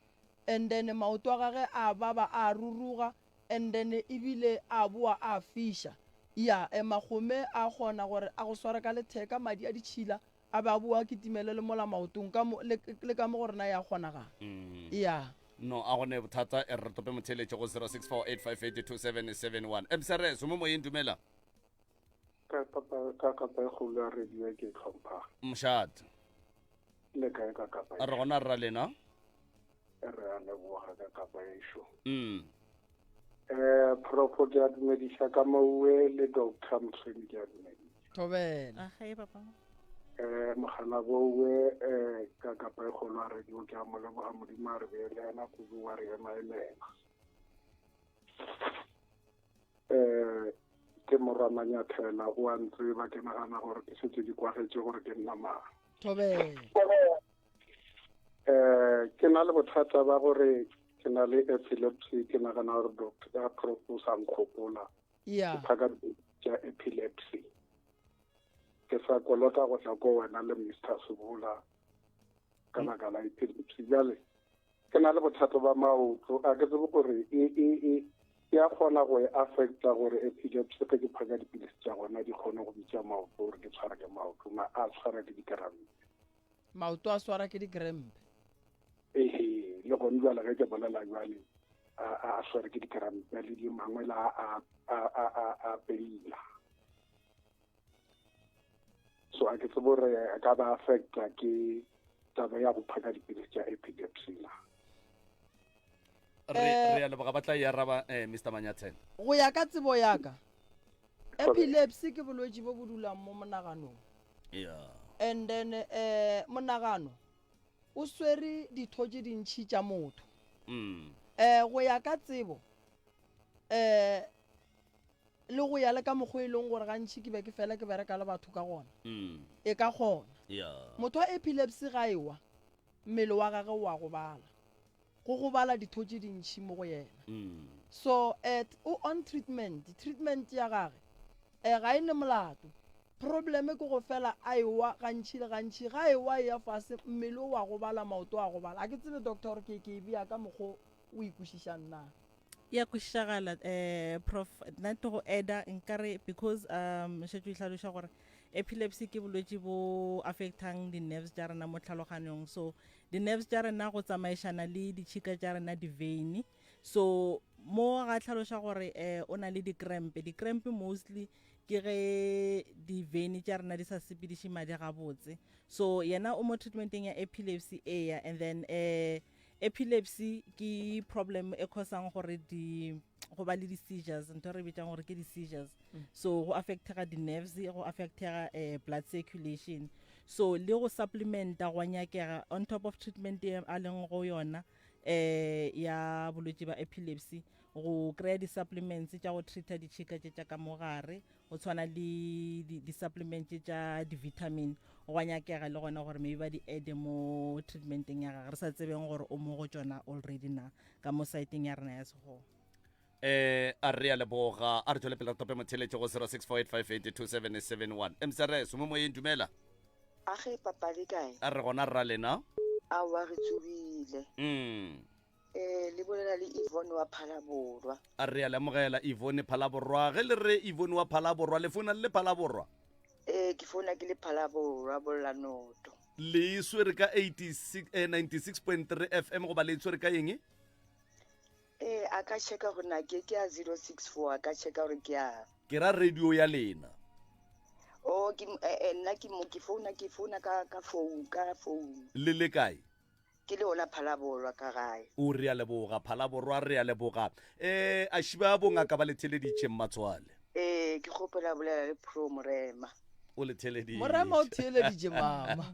And then maoto a gage a baba a ruruga and then ebile a boa a fiša. Ya, eh, magome a kgona gore a go sware ka letheka, madi a ditšhila a be a boa a kitimele le mola maotong, ka mo, le, le ka mo go rena ya kgonagala. Ya. No, a go ne bothata, e re re tope motheeletši go 0648582771. MCRS, o mo moyeng, dumela. Ka papa ka kapa e kgolo ya radio e ke e tlhomphang. Mošate. Le kae ka kapa Re gona rra lena. Re a leboga ka kapa ešo. Mm. Eh Profo ke a dumediša ka mauwe le Doctor Moswedi ke a dumediša. Thobela. Agae papa. Eh mogala bowe eh ka kapa e kgolo ya radio ke a mo leboga Modimo a re beele yena kudu wa re ema emela. Eh, ke morwa Manyathela, o a ntseba, ke nagana gore ke šetše di kwagetše gore ke nna mang. Thobela. Eh, ke na le bothata ba gore ke na le epilepsy, ke nagana gore doctor prof o sa nkgopola. Yeah. Ke phaka tša epilepsy. Ke sa kolota go tla ko wena le Mr. Sebola ka baka la epilepsy. Bjale Ke na le bothata ba maoto, a ke tsebe gore e, e, e, e a kgona go e affecta gore epilepsy ge ke phaka dipilisi tša gona di kgone go bitša maoto gore ke tshwara ke maoto, ma a tshwara ke dikrempe. Maoto a swara ke dikrempe. Ehe, le gone jwale ge ke bolela jwale a, a, a swere ke dikrempe le di mangwe la a, a, a, a, a peila. So a ke tsebe gore a ka ba affecta ke taba ya go phaka dipilisi tša epilepsy na. Re Eh, re a leboga ba tla e araba eh, Mr Manyathela. Go ya ka tsebo ya ka, epilepsy ke bolwetši bo bo dulang mo monaganong. Yeah. And then eh monagano o swere ditho tše dintši tša motho. Mm. Eh go ya ka tsebo eh le go ya le ka mokgwa e leng gore gantši ke be ke fela ke bereka le batho ka gona, Mm. e ka kgona. Yeah. Motho wa epilepsy ga ewa, mmele wa gage o a gobala. Go gobala ditho tše dintši mo go yena. Mm. So at o on treatment, treatment ya gage eh ga e ne molato. Problem ke go fela a ewa gantši le gantši, ga ewa e ya fase mmele o a gobala, maoto a gobala. A ke tsebe doctor gore ke ke e bea ka mokgo o e kwešišang na. Ya kwešišagala eh prof nna to go adda nkare because um šetše o hlaloša gore epilepsy ke bolwetši bo affectang di-nerves tša rena mo tlhaloganyong so di-nerves tša rena go tsamaišana le ditšhika tša rena di-vein so mo ga hlaloša gore eh o na le di-cramp di-cramp mostly ke ge di-vein tša rena di sa sepediše madi gabotse so yena o mo treatmenteng ya epilepsy eya and then eh Epilepsy ke problem e causang gore di go ba le di-seizures ntho e re bitsang gore ke di-seizures mm. so go affectega di-nerves go affectega eh, blood circulation so le go supplementa go nyakega on top of treatment e a leng go yona eh ya bolwetši ba epilepsy go kry-a di-supplements tša go treata ditšhika tše tša ka mogare go tshwana le di-supplement tša di-vitamin go a nyakega le gona gore maybe ba di add mo treatmenteng ya gage re sa tsebeng gore o mo go tšona already na ka mo saeteng ya rena ya segoa eh a re a leboga a re tšwele pele re tope motheletše go 0648582771 mcrs mo moyeng dumela a ge papa le kae a re gona rra lena aowa re tsogile mm Eh, le bolela le Yvonne wa Phalaborwa. A re a lemogela Yvonne Phalaborwa. Ge le re Yvonne wa Phalaborwa, le founa le le Phalaborwa? Eh, ke founa ke le Phalaborwa, Bollanoto. Le e swere ka 86, eh, 96.3 FM goba le e tshwere ka eng? Eh, a ka checka gore na ke ke ya 064, a ka checka gore ke ya. Ke ra radio ya lena. Oh, ke eh, eh, nna ke mo ke founa ke founa ka ka phone, ka phone. Le le kae? Ke le ona Phalaborwa ka gae. O re a leboga Phalaborwa re a leboga. Eh a šiba bongaka ba le theleditše Mmatswale. Eh ke kgopela bolela le Pro Morema. O le theleditše. Morema o theeleditše mama.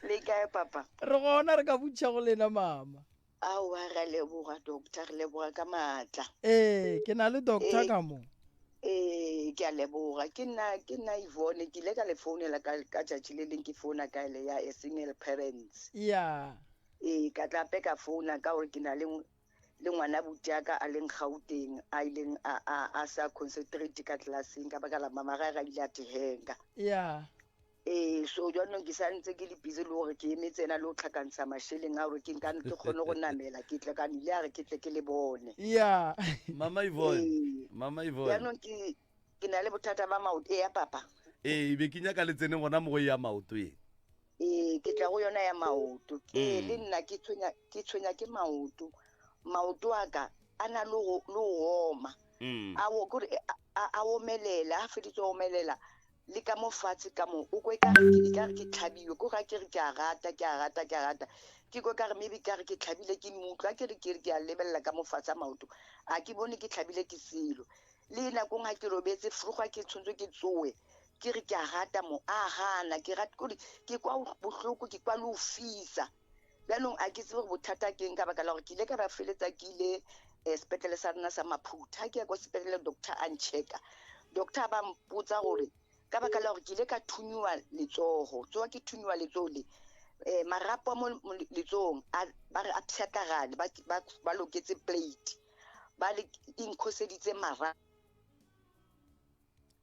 Le kae papa? Re gona re ka botšiša go lena mama. Aowa re a leboga doctor, re leboga ka maatla. Ee, ke na le doctor Ee. ka mo. Ee, ke a leboga. Ke nna ke nna Yvonne, ke ile ka le founela ka ka tšatši le leng ke founa ka ele ya a single parents. Ya. Ee, ka tla gape ka founa ka gore ke na le le ngwana buti ya ka a leng Gauteng a ileng a a a sa concentrate ka classeng ka baka la mama gage a ile a tehenga. Ya. Ee, so jaanong ke sa ntse ke le busy le gore ke emetse ena le go tlhakantsha mašeleng a gore ke nka ke kgone go namela ke tle ka ile a re ke tle ke le bone. Yeah. Mama Yvonne, Ee. Mama Yvonne. Jaanong ke ke na le bothata ba maoto ee ya papa. Ee, be ke nyaka le tsene gona mo go ya maoto e. Ee, ke tla go yona ya maoto. Ee, Mm. le nna ke tshwenya ke tshwenya ke maoto. Maoto a ka a na le go le go oma. Mm. A wo kore a a a omelela, a feditse go omelela. le ka mo fatshe ka mo o kwe kare ke kare ke tlhabiwe ko ga ke re ke a rata ke a rata ke a rata ke kwe kare maybe kare ke tlhabile ke mmutlwa ke re ke re ke a lebelela ka mo fatshe a maoto a ke bone ke tlhabile ke selo le nakong ga ke robetse fruga ke tshwanetse ke tsoe ke re ke a rata mo a gana ke rata kore ke kwa bohloko ke kwa le go fisa Bjanong a ke tsebe gore bothata ke eng ka baka la gore ke ile ka ba feletsa ke ile um sepetlele sa rena sa Maphutha. Ha ke ya kwa sepetlele doctor a nchecka. Doctor a ba mpotsa gore ka baka la gore ke ile ka thunyiwa letsogo, tsoa ke thunyiwa letsogo le um marapo a mo letsogong a ba re a pšhatlagane ba, ba, ba loketse plate ba le e nkhoseditse marapo.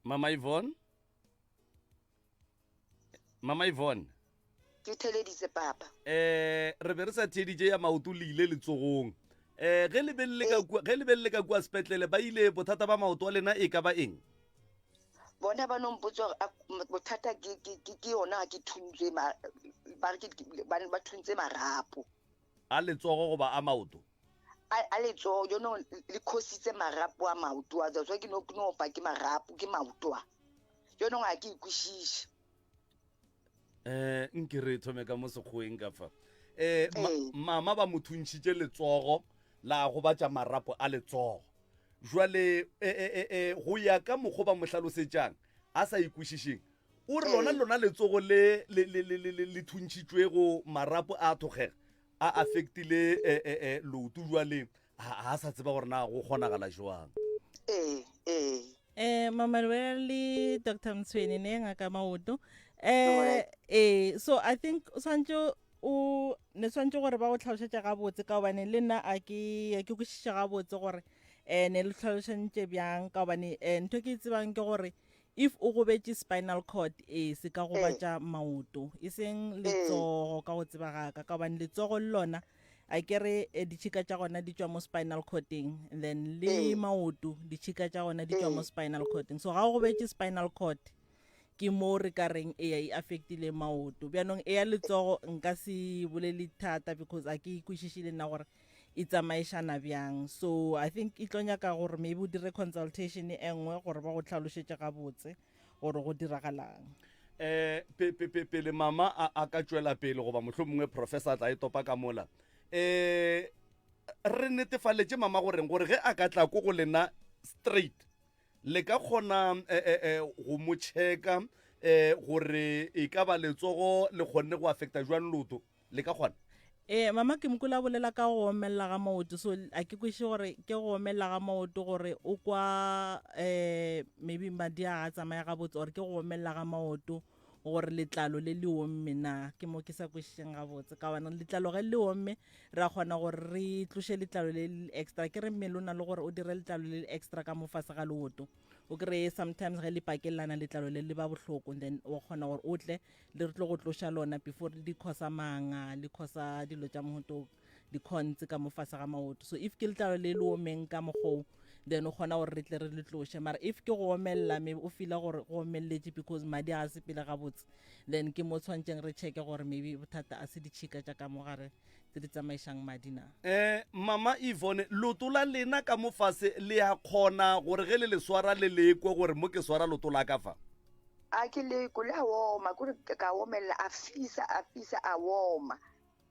Mama Yvonne? Mama Yvonne. Ke theleditse papa. Eh, re be re sa theeditše ya maoto le ile letsogong. Eh, ge le be le ka kua, ge le be le ka kua sepetlele ba ile bothata ba maoto a lena e ka ba eng? Bona ba no mpotsa gore a- bothata ke ke ke ke yona ga ke thuntswe ma ba re ke ba ba thuntse marapo. A letsogo goba a maoto? A a letsogo jaanong le khositse marapo a maoto a tswa ke no ke no opa ke marapo ke maoto a. Jaanong ga ke ikwešiše. Eh, nke re thome ka mo sekgoweng ka fa. Um mama ba mo thuntšhitše letsogo la gobatša marapo a letsogo. Jwale e, e, e, e, go ya ka mokgwa ba mo hlalosetšang a sa ikwešišeng, o re lona lona letsogo le le le le le le thuntšhitšwego marapo a thokgega a affectile e, e, e, leoto jwale ga a sa tseba gore na go kgonagala jwang. Ee, ee. Eh Mama Lwela le Dr Mtshweni ne ngaka maoto. Eh eh so I think o swantse o ne swantse gore ba go tlhalosetša gabotse ka gobane le nna a ke a ke kwešiše gabotse gore eh ne le tlhalošantše bjang ka gobane eh ntho ke e tsebang ke gore if o gobetše spinal cord e se ka gobatša maoto e seng letsogo ka go tseba gaka ka gobane letsogo le lona a ke re eh, ditšhika tša gona di tšwa mo spinal cordeng and then le maoto ditšhika tša gona di tšwa mo spinal cordeng so ga o gobetše spinal cord ke mo re ka reng eya e affectile maoto bjanong e ya letsogo nka se bolele thata because a ke ikwešiše le nna gore e tsamaišana bjang so i think e tlo nyaka gore maybe o dire consultation e nngwe gore ba go tlhalošetše gabotse gore go diragalang eh pe pe pe pele mama a, a ka tšwela pele goba mohlomongwe professor a tla e topa ka mola eh re netefaletše mama goreng gore ge a ka tla ko go lena straight le ka kgona eh, eh, eh, go mo checka eh gore e ka ba letsogo le kgonne go affecta jwang loto le ka kgona Ee, mama ke mokula bolela ka go omelela ga maoto so a ke kweše gore ke go omelela ga maoto gore o kwa um maybe madi a ga tsamaya gabotse or ke go omelela ga maoto gore letlalo le le omme na ke mo ke sa kwešišeng gabotse ka gobane letlalo ge le omme ra kgona gore re tloše letlalo le le extra ke re mmele o na le gore o dire letlalo le le extra ka mo fase ga leoto o kry-e sometimes ge le pakelelana letlalo le le ba bohloko then wa kgona gore o tle le re tlo go tloša lona before di khosa manga le khosa dilo tša mohoto di-cons ka mo fase ga maoto so if ke letlalo le le omeng ka mokgoo then o kgona gore re tle re le tloše mara if ke go omelela maybe o feela gore go omelletše because madi a sepele gabotse then ke mo tshwanetseng re checke gore maybe bothata a se ditšhika tša ka mo gare tse di tsamaišang madi na um mama Yvonne loto la lena ka mo fase le a kgona gore ge le le swara le lekwe gore mo ke swara loto la ka fa A ke leko, le a oma, kore ka omelela, a fisa, a fisa, a oma.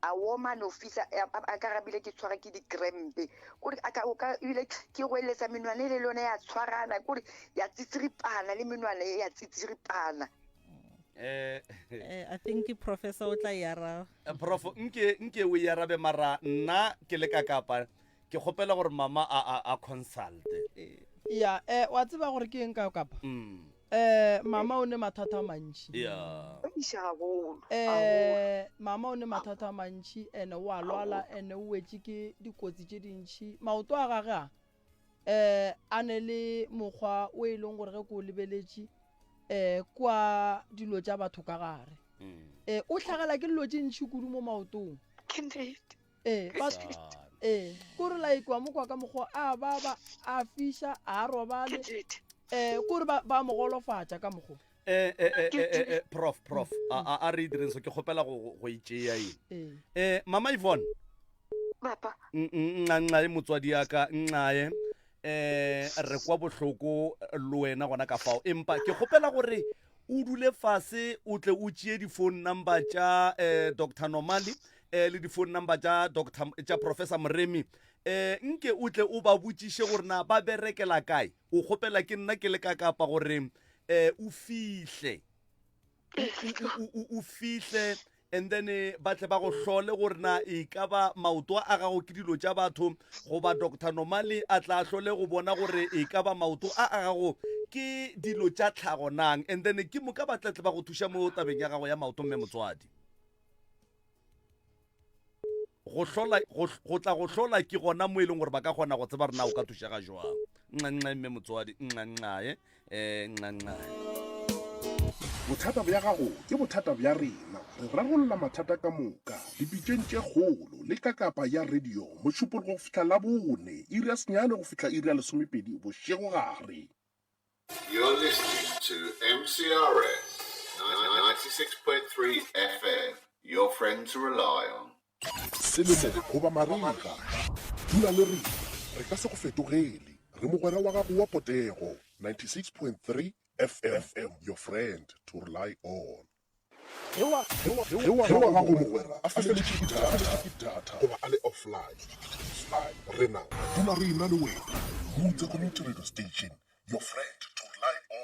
A oma, a no fisa, a ka rabile ke tshwara ke dikrempe. Kore a ka, o ka, ebile ke goeletsa menwana e le yone ya tshwarana, kore ya tsitsiripana le menwana e ya tsitsiripana. Eh, eh, I think professor o tla e araba. Eh, prof, nke, nke o e arabe mara nna ke le ka kapa Ke kgopela gore mama a a a consulte. Ya, eh, wa tseba gore ke eng ka kapa? Mm. Eh, mama o ne mathata a mantši. Ya. Eish, haholo, Eh, mama o ne mathata a mantši ene o a lwala ene o wetše ke dikotsi tše dintši. Maoto a gage a eh a ne le mokgwa o e leng gore ge ke o lebeletše eh kwa dilo tša batho ka gare. Eh, o hlagela ke dilo tše ntši kudu mo maotong. Ke nnete. Ee, ba, ee, kore like wa mo kwa ka mokgwa a ba ba a fiša a robale eh kore ba ba mo golofatša ka mokgwa eh eh eh eh eh prof prof a a re direng so ke kgopela go go itšea e eh mama Yvonne papa nxa nxa motswadi ya ka nxae eh re kwa bohloko le wena gona ka fao empa ke kgopela gore o dule fase o tle o tšee di-phone number tša eh, dr normally eh, le di-phone number tša dr tša professor moremi eh, nke o tle o ba botšiše gore na ba berekela kae o kgopela ke nna ke le ka kapa gore eh, o fihle o fihle and then eh, ba tle ba go hlole gore na e ka ba maoto a gago ke dilo tša batho goba doctor normally a tla hlole go bona gore e ka ba maoto a a gago ke dilo tša tlhago nang and then ke moka ba tlatle ba go thuša mo tabeng ya gago ya maoto mme motswadi go hlola go tla go hlola ke gona mo e leng gore ba ka kgona go tseba rena o ka thušega jwang nxa mme motswadi nxa nxae um nxa nxae Bothata bja gago ke bothata bja rena. Re rarolla mathata ka moka dipitšeng tše kgolo le ka kapa ya radio Mošupologo go fihla Labone, iri ya senyane go fihla iri ya lesomepedi bošegogare. You're listening to MCRS 96.3 FM, your friend to rely on. Selemo goba marega, dula le rena, re ka se go fetogele. Re mogwera wa gago wa potego, 96.3 FM, your friend to rely on. Ge wa gago mogwera a feletšwe ke data goba a le offline, rena re dula re ena le wena. Mutse Community Radio Station, your friend to rely on.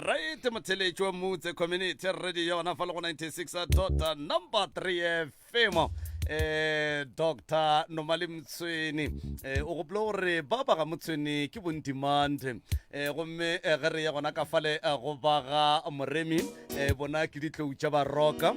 Right motheletši wa Mutse Community Radio yona fa le go 96 dot number 3 FM eh Dr Nomali Mtsweni eh o gopola gore ba ba ga Mtsweni ke bondimande eh gomme eh, ge re ya gona ka fale eh, go ba ga Moremi eh bona ke ditlou tša baroka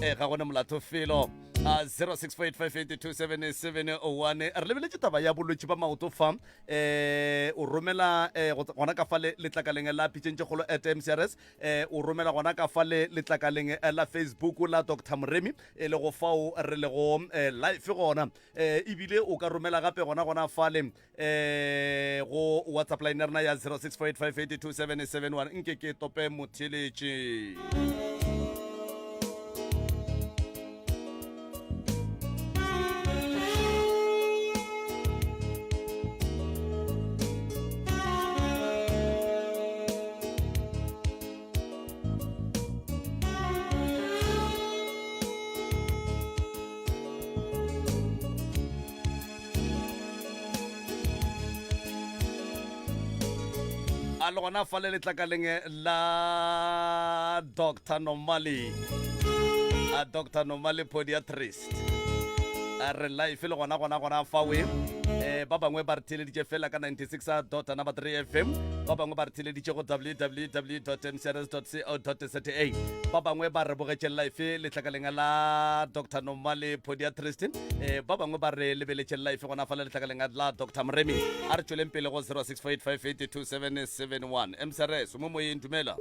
eh ga gona molato felo a 0648582771 re lebeletše taba ya bolwetši ba maoto fa eh o romela eh gona ka fa letlakaleng la pitšeng tše kgolo at mcrs eh o romela gona ka fa le letlakaleng eh, la facebook la dr moremi e le go fao re lego eh, live gona eh ebile o ka romela gape gona gona fale eh go whatsapp line ya rena ya 0648582771 nke ke tope motheletše a le gona fa le letlakaleng la dr nomali a dr nomali podiatrist a re life le gona gona gona fawe eh ba bangwe ba re theeleditše fela ka 96 dot number 3 fm ba bangwe ba re theeleditše go www mcrs co za ba bangwe ba re bogetše life letlakaleng la dr nomali podiatrist eh ba bangwe ba re lebeletše life gona fa le letlakaleng la dr moremi a re tšweleng pele go 0648582771 mcrs mo moyeng dumela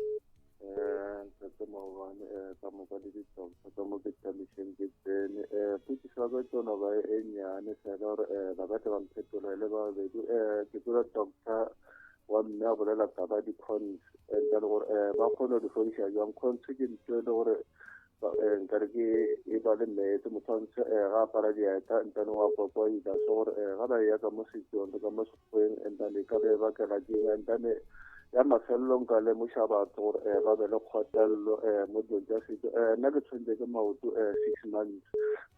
Eh, ntate maobane um ka moka le di-doctor ka mo ke tšamišeng ke tsene um potšišo ya ka ke no ba e nnyane fela gore um ba ka tle ba mphetolele ba babedi um ke tseba doctor wa mme a bolela taba di-cons and le gore um ba kgone go di fodiša jang cons ke ntho e le gore eh, nkare ke e ba le meetse motho a ntshe eh, ga apara dieta ntane wa kokoila so gore eh, ga ba eya ka mo setsong le ka mo sekgweng and then e ka be e bakela keng and then Ya mafelelo nka lemoša batho gore um ba be le kgotlelelo um mo dilong tša setšo. Um nna ke tshwentšwe ke maoto um six months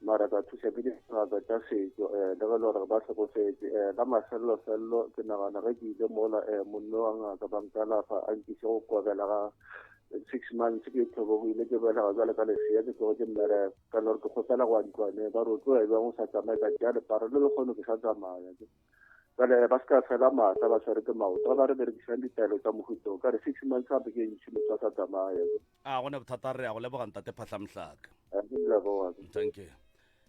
mara ka thuša ke dingaka tša setšo um le ge e le gore ba hlokofetše. Um la mafelelo-felelo ke nagana ge ke ile mola um monno wa ngaka ba nkalafa a nkiše go kobela ga six months ke tlhobogile ke belega bjale ka lesea ke tlogetše mmereko ka no re ke kgopela go ya ntlwaneng ba re o tlo ya bjang o sa tsamaye ka tšea lepara le lekgono ke sa tsamaya. Bjale ba se ka fela maatla ba tshwere ke maoto ba re berekišang ditaelo tša mohuta o ka re six months gape ke ntši motho a sa tsamaya. A gona bothata re ya go leboga ntate Phahlamhlaka. Ke leboga. Thank you.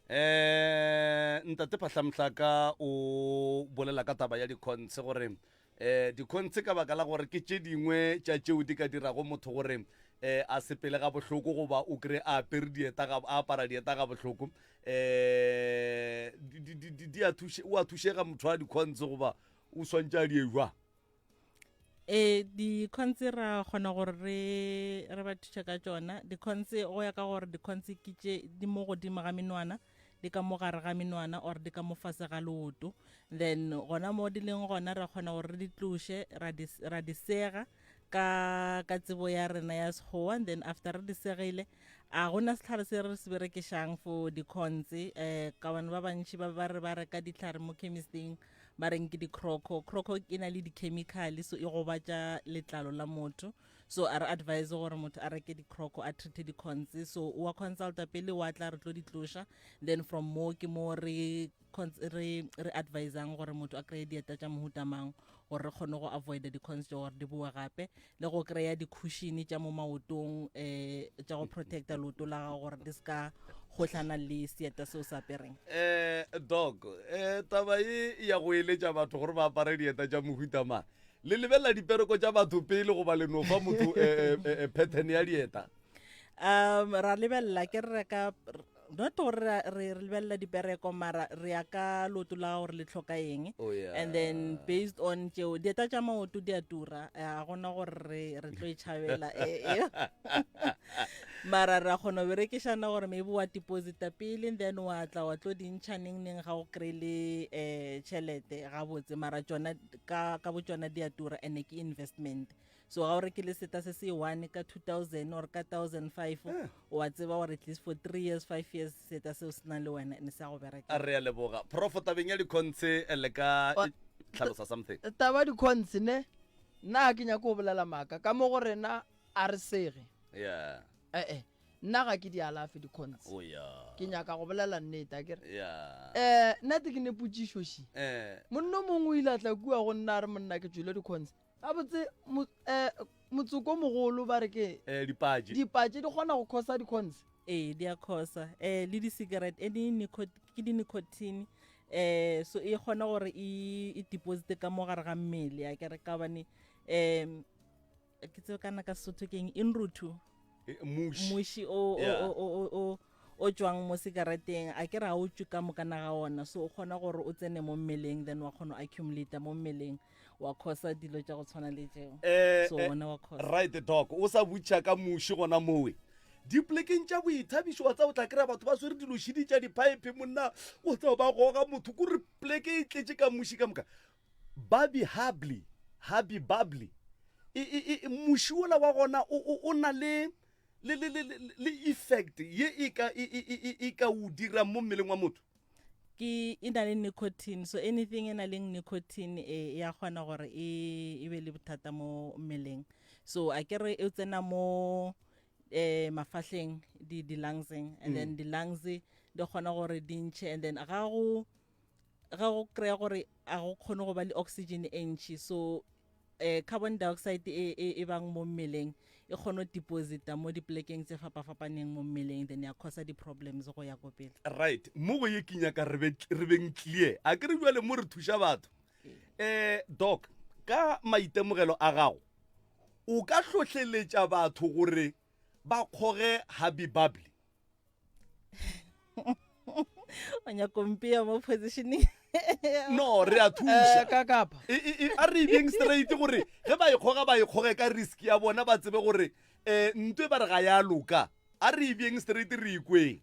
Eh ntate Phahlamhlaka o bolela ka taba ya dikhontshe gore eh dikhontshe ka baka la gore ke tše dingwe tša tšeo di ka dirago motho gore eh a sepele ga bohloko goba o kry a apere dieta ga a apara dieta ga bohloko eh di di di di a thuše o a thušega motho a dikhontshe goba o swantše a di ejwa ee dikhonse ra kgona gore re re ba thuše ka tšona dikhonse go ya ka gore dikhonse ke tše di mo godimo ga menwana di ka mo gare ga menwana or di ka mo fase ga leoto then gona mo di leng gona ra kgona gore re di tloše ra di sega ka ka tsebo ya rena ya sekgowa and then after re di segile a gona setlhare se re se berekešang for di-cons um ka bane ba bantšhi ba ba re ba reka ditlhare mo chemisting ba reng ke di-croco croco e na le di-chemical so e gobatša letlalo la motho so a re advise gore motho a reke di-croco a treate di-cons so wa consulta pele wa tla re tlo di tloša then from mo ke mo re re re advisang gore motho a kry-e dieta tša mohuta mang gore re kgone go avoida di-cons tša gore di boe gape le go kry-a di-cushion tša mo maotong um tša go protecta leoto la gago gore di se ka gohlana le seeta seo se apereng um dog um taba e ya go eletša batho gore ba apare dieta tša mohuta mang le lebelela dipereko tša batho pele goba le no fa motho eh, eh, eh, pattern ya dieta um ra lebelela ke re reka not gore re re lebelela dipereko mara re ya ka leoto la gore le tlhoka eng Oh, yeah. and then based on tšeo dieta tša maoto di a tura eh, ga gona gore re re tlo e tšhabela eh, eh. mara ra kgona go berekišana gore maybe wa deposita pele then wa tla wa tlo di ntšha neng neng ga o kry-le um tšhelete gabotse mara tšona ka ka botšona di a tura and ke investment so ga o rekile seta se se one ka 2000 or ka 1005 eh. wa tseba gore at least for three years five years seta seo se na le wena ne sa go bereka a re a leboga profo tabeng ya dikhontshe eh, le ka tlhalosa something taba dikhontshe ne nna ga ke nyake go bolela maaka ka mo go rena a re sege yeah ee nna ga ke di alafe dikhontshe oh, yeah. ke nyaka go bolela nnete a kere yeah. um nna te ke ne potšišoši eh. monno mongwe o ile a tla kua go nna a re monna ke tswile dikhontshe Gabotse mo, eh, motsoko mogolo ba re ke Eh, dipatše. dipatše di kgona go khosa di-cons. Ee, di a khosa. Eh, le di-cigarette, any nicot ke di-nicotine. Eh, so e kgona gore e, e deposite ka mo gare ga mmele, a kere ka bane um ke tsebe kana ka Sesotho ke eng, inruthu. Eh, muši. Muši o, o, Yeah. o, o, o, o o tšwang mo sekareteng a ke re ga o tšwe ka mokana ga ona so o kgona gore o tsene mo mmeleng then wa kgona go accumulata mo mmeleng wa khosa dilo tša go tshwana le tšeo Eh, so eh, ona wa khosa right doc o sa butša ka muši gona mowe dipolekeng tša boithabišo wa tsa o tla kry-a batho ba swere dilošidi tša diphaephe monna o tsa ba goga motho kore poleke e tletše ka muši ka moka babi hably habi bably e, e, e, muši ola wa gona o, o, o na le le, le, le, le, le effect ye e ka, e, e, e, e, e ka o dirang mo mmeleng wa motho ke e na le nicotine so anything e na leng nicotine e ya kgona gore e e be le bothata mo mmeleng so a ke re e tsena mo eh mafahleng di di lungs-eng and then mm. di lungs di kgona gore di ntšhe and then ga go ga go kry-a gore a go kgone go ba le oxygen e ntšhi so eh carbon dioxide e e, e bang mo mmeleng e kgone go deposita mo dipolekeng tse fapafapaneng mo mmeleng then ya causa di-problems go ya ko pele right mo go ye ke nyaka re beng clear a ke re bjale mo re thuša batho um doc ka maitemogelo a gago o ka hlohleletša batho gore ba kgoge happy bubbly o nyako mpea mo positioning no re a thuša eh, ka kapa e, e, e, a re ebeng straight gore ge ba ikgoga ba ikgoge ka risk ya bona ba tsebe gore um ntwe ba re ga ya loka a re ebeng straight re ikweng.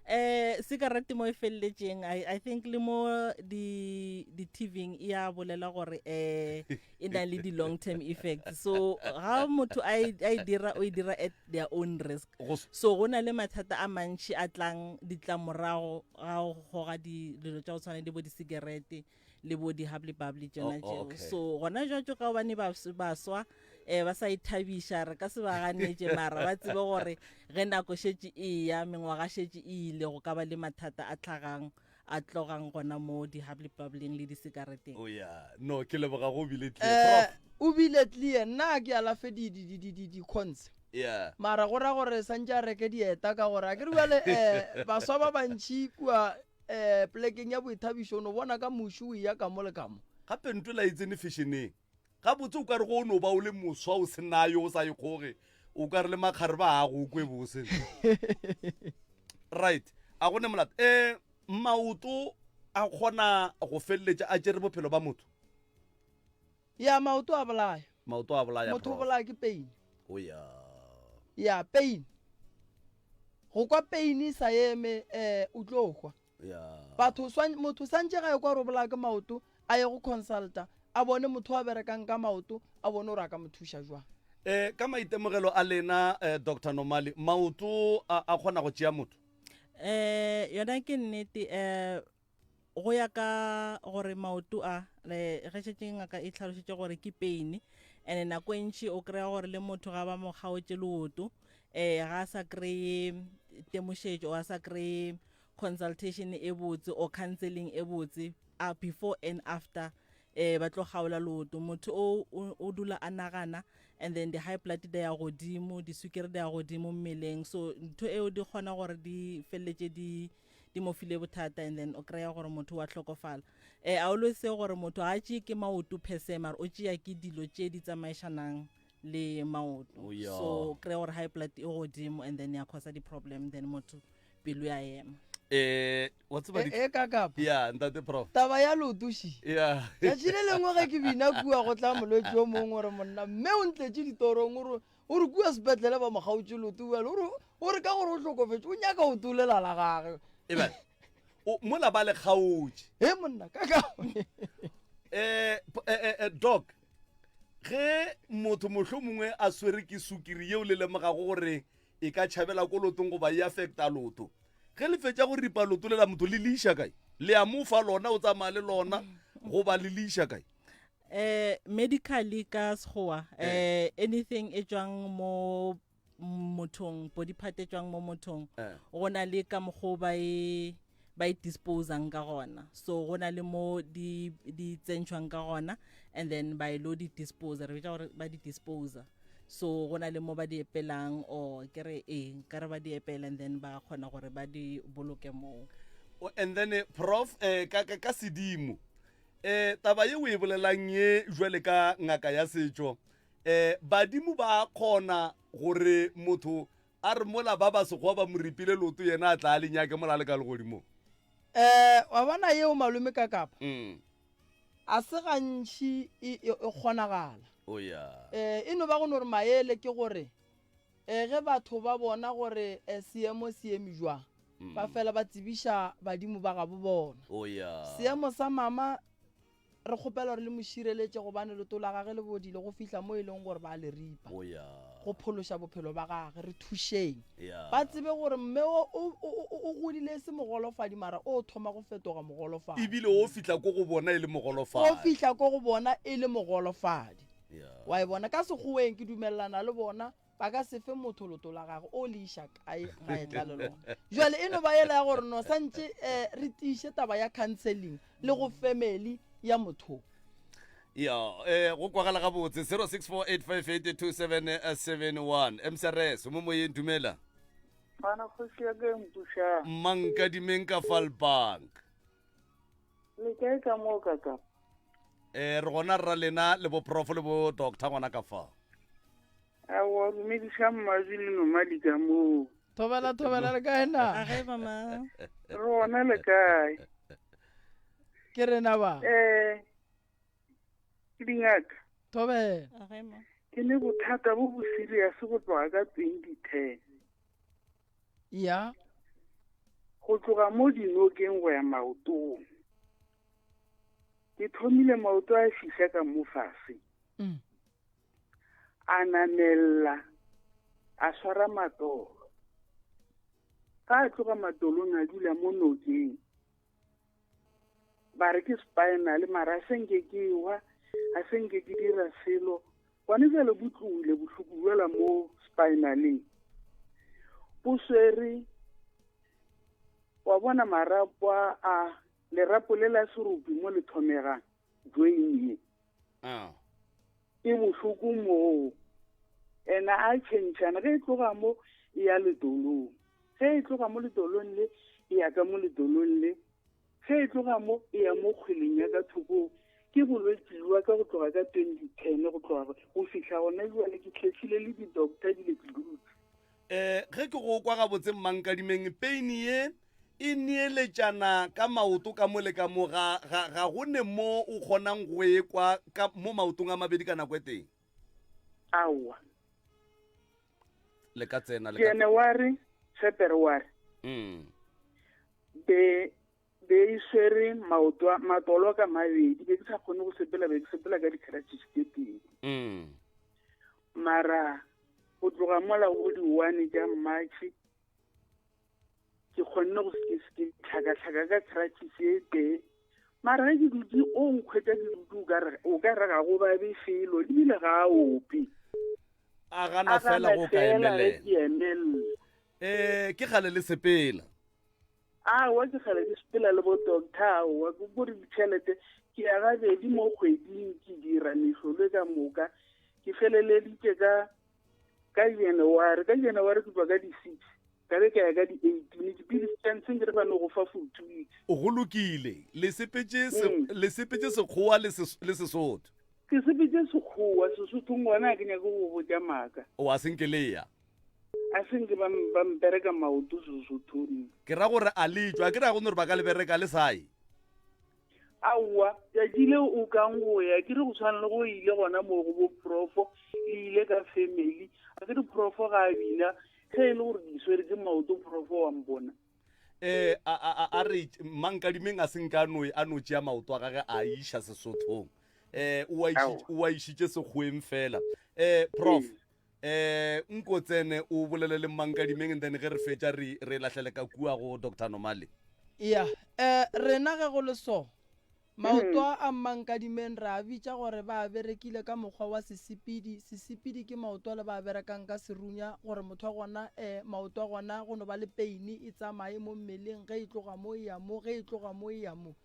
Eh cigarette mo e feleletšeng I, I think le mo di di TV-ing e ya bolela gore eh e na le di long term effects so ga motho a e a e dira o e dira at their own risk so go na le mathata a mantši a tlang ditlamorago ga go goga dilo tša go tshwana le bo di-cigarette le bo di-hubbly bubbly tšona Oh, oh, tšeo okay. so gona jwatšo ka gobane baswa um ba sa ithabiša re ka se ba ganetše mara ba tsebe gore ge nako šetše e ya mengwaga šetše e ile go ka ba le mathata a tlhagang a tlogang gona mo di-hubbly bubbling le di-cigaretteng o ya no ke leboga go bile clear Eh, o bile clear nna ke alafe di di di di di di cons yeah mara go ra gore santse a reke dieta ka gore a ke re bjale um baswa ba bantšhi kua um polekeng ya boithabišo o no bona ka muši o eya ka mo le ka mo. Gape ntwe la e tsene fešeneng. Gabotse o ka re go o no ba o le moswa o se nayo o sa ikgoge, o ka re le makgare ba a go kwe bose. Right, a go ne molato. Um maoto a kgona go feleletša a tšere bophelo ba motho? Ya, maoto a bolaya. Maoto a bolaya. Motho o bolaya ke pain. O ya. Ya, pain. Go kwa pain e sa eme eh o tlo hwa. Ya. Batho swan motho santše ga e kwa gore o bolaya ke maoto a ye go consulta a bone motho a berekang ka maoto a bone gore a ka mo thuša jwang. Eh ka maitemogelo a lena eh, Dr. Nomali, maoto a a kgona go tšea motho? Eh yona ke nnete eh Go ya ka gore maoto a, ge šetše ngaka e hlalošitše gore ke pain, and nako e ntši o kry-a gore le motho ga ba mo kgaotše leoto, um ga a sa kry-e temošetšo or a sa kry-e consultation e botse or counseling e botse uh, before and after eh ba tlo kgaola leoto motho o o dula a nagana and then the high blood di ya godimo diswikiri di ya godimo mmeleng so ntho eo di kgona gore di feleletše di di mo file bothata and then o kry-a gore motho wa hlokofala um a always say gore motho ga tšee ke maoto per se mara o tšea ke dilo tše di tsamaišanang le maoto Oh, yeah. so o kry-a gore high blood e godimo and then ya causa di-problem then motho pelo ya ema eh wa tseba di E, e ka kapa ya ntate prof taba ya leoto ši ya tšatši le lengwe ge ke bina kua go tla molwetši o mongwe gore monna mme o ntletše ditorong ore O re kua sepetlele ba mo kgaotše leoto bjale o re o re ka gore o hlokofetše o nyaka go tolela la gage. Ebale o mola ba le kgaotše. He monna ka ka. Eh, eh, eh, doc ge motho mohlo mongwe a swere ke sukiri yeo le lemogago gore e ka tšhabela ko lotong goba e affecta loto ge le fetša go ripa loto le la motho le le iša kae le a mo fa lona o tsamaya le lona goba le le iša kae eh medically ka sekgowa eh anything e tswang mo mothong body part e tswang mo mothong eh. go na le ka mokgwa ba e ba e disposang ka gona so go na le mo di di tsentšhwang ka gona and then ba e lo di disposer re bitsa gore ba di disposer so go na le mo ba di epelang or ke re ee ka re ba di epela and then ba kgona gore ba di boloke moo and then eh, prof eh, ka, ka, ka sedimo um taba ye o e bolelang ye jwale ka ngaka ya setšo um badimo ba kgona gore motho a re mola ba ba sekgowa ba mo ripile loto yena a tla a le nyake mola a le ka legodimong um wa bona yeo malome ka kapa mm. a se gantši e, e, e kgonagala oh, yeah. um e no ba go no re maele ke gore um ge batho ba bona gore um seemo se eme jwang ba fela ba tsebiša badimo ba gabo bona. Oh yeah. Seemo sa mama re kgopela gore le mo šireletše gobane leoto la gage le bodile go fihla mo e leng gore ba le ripa Oh yeah. go phološa bophelo ba gage. Re thušeng. Yeah. Ba tsebe gore mme o, o, o, o, o godile e se mogolofadi mara o thoma go fetoga mogolofadi. Ebile o fihla ko go bona e le mogolofadi. O fihla ko go bona e le mogolofadi. Yeah. Wa e bona ka sekgoweng ke dumelelana le bona Ba ka se fe motho loto la gagwe, o le iša kae ga e tla le lona. Jwale e no ba yela ya gore no santše um re tiiše taba ya counseling le go family ya motho. Ya, eh, go kwagala gabotse 0648582771 MCRS o mo moyeng dumela. Ngwana kgoši ya ka e mpušang. Mmankadimeng ka Falbank. Le kae ka moo ka kapa? Eh, re gona rra lena le bo prof le bo doctor gona ka fa. Aowa, dumediša Mmazi le Nomali ka moo. Thobela thobela le kae na? Age mama. Re gona le kae? Ke rena ba. Eh, ke dingaka. Thobela. Age ma. Ke ne bothata bo bo serious go tloga ka 2010. Ya. Go tloga mo dinokeng go ya maotong. Ke thomile maoto a fihla ka mo fase. A namella a swara matolo. Ga a tloga matolong a dula mo nokeng. Ba re ke spinal mara a se nke ke wa, a se nke ke dira selo. Gone bjale bo tlogile bohloko bjola mo spinaleng. Bo swere wa bona marapo a a lerapo le la serope mo le thomegang join ye. Ah. E bohloko moo. Ena a tšhentšhana ge e tloga mo e ya letolong. Ge e tloga mo letolong le e ya ka mo letolong le. Ge e tloga mo e ya mo kgweleng ya ka thokong. Ke bolwetši jwa ka go tloga ka 2010 go tloga go fihla gona jwale ke tlhehlile le di-doctor di le ke dutse. Um ge ke go kwa gabotse Mmankadimeng, peini ye e neeletšana ka maoto ka mo le ka mo, ga, ga, ga go ne mo o kgonang go e kwa ka mo maotong a mabedi ka nako e tee? Aowa. Le ka tsena, le ka. January, February. Mm. Be, be e swere maoto a, matolo ka mabedi, be ke sa kgone go sepela, be ke sepela ka di-crutches tše pedi. Mm. Mara go tloga mola go di-one tša March, ke kgonne go se ke tlhakatlhaka ka crutches e tee. Mara ge ke dutše, o nkhwetša ke dutše o ka re, o ka re ga go babe felo, ebile ga a ope. A gana fela go ka emelela. Ke emelela. Eh, ke kgale le sepela. Aowa, ke kgale ke sepela le bo doctor, aowa, ke kore ditšhelete ke ya gabedi mo kgweding ke dira mehlolo ka moka. Ke feleleditše ka ka January, ka January ke tšwa ka di-six, ka be ka ya ka di-eighteen, dipilisi tša ntseng ke re ba no go fa for 2 weeks. Go lokile, le sepetše se, le sepetše Sekgowa le ses, le Sesotho. Ke sepetše Sekgowa, Sesothong gona ga ke nyake go go botša maaka. O a senke le ya. A se nke ba, ba mpereka maoto Sesothong. Ke ra gore a le tšwe, a ke ra go no re ba ka le bereka le sa ye. Aowa, tšatši leo o kang go ya, ke re go tshwana le go ile gona moo go bo profo, le ile ka family, a ke re profo ga a bina, ge e le gore ke swere ke maoto profo wa mpona. Eh, a, a, a, a re Mmankadimeng a se nke a no, a no tšea maoto a gage a iša Sesothong. Eh, o a išitše, o a išitše Sekgoweng fela. Eh, prof, Eh, nko tsene o bolele le Mmankadimeng and then ge re fetša re re lahlele ka kua go Doctor Nomale. Ya, eh, rena ge go le so, maoto a a Mmankadimeng re a bitša gore ba a berekile ka mokgwa wa sesepedi. Sesepedi ke maoto ale ba a berekang ka serunya gore motho wa gona, eh, maoto a gona go no ba le peini e tsamaye mo mmeleng ge e tloga mo e ya mo, ge e tloga mo e ya mo.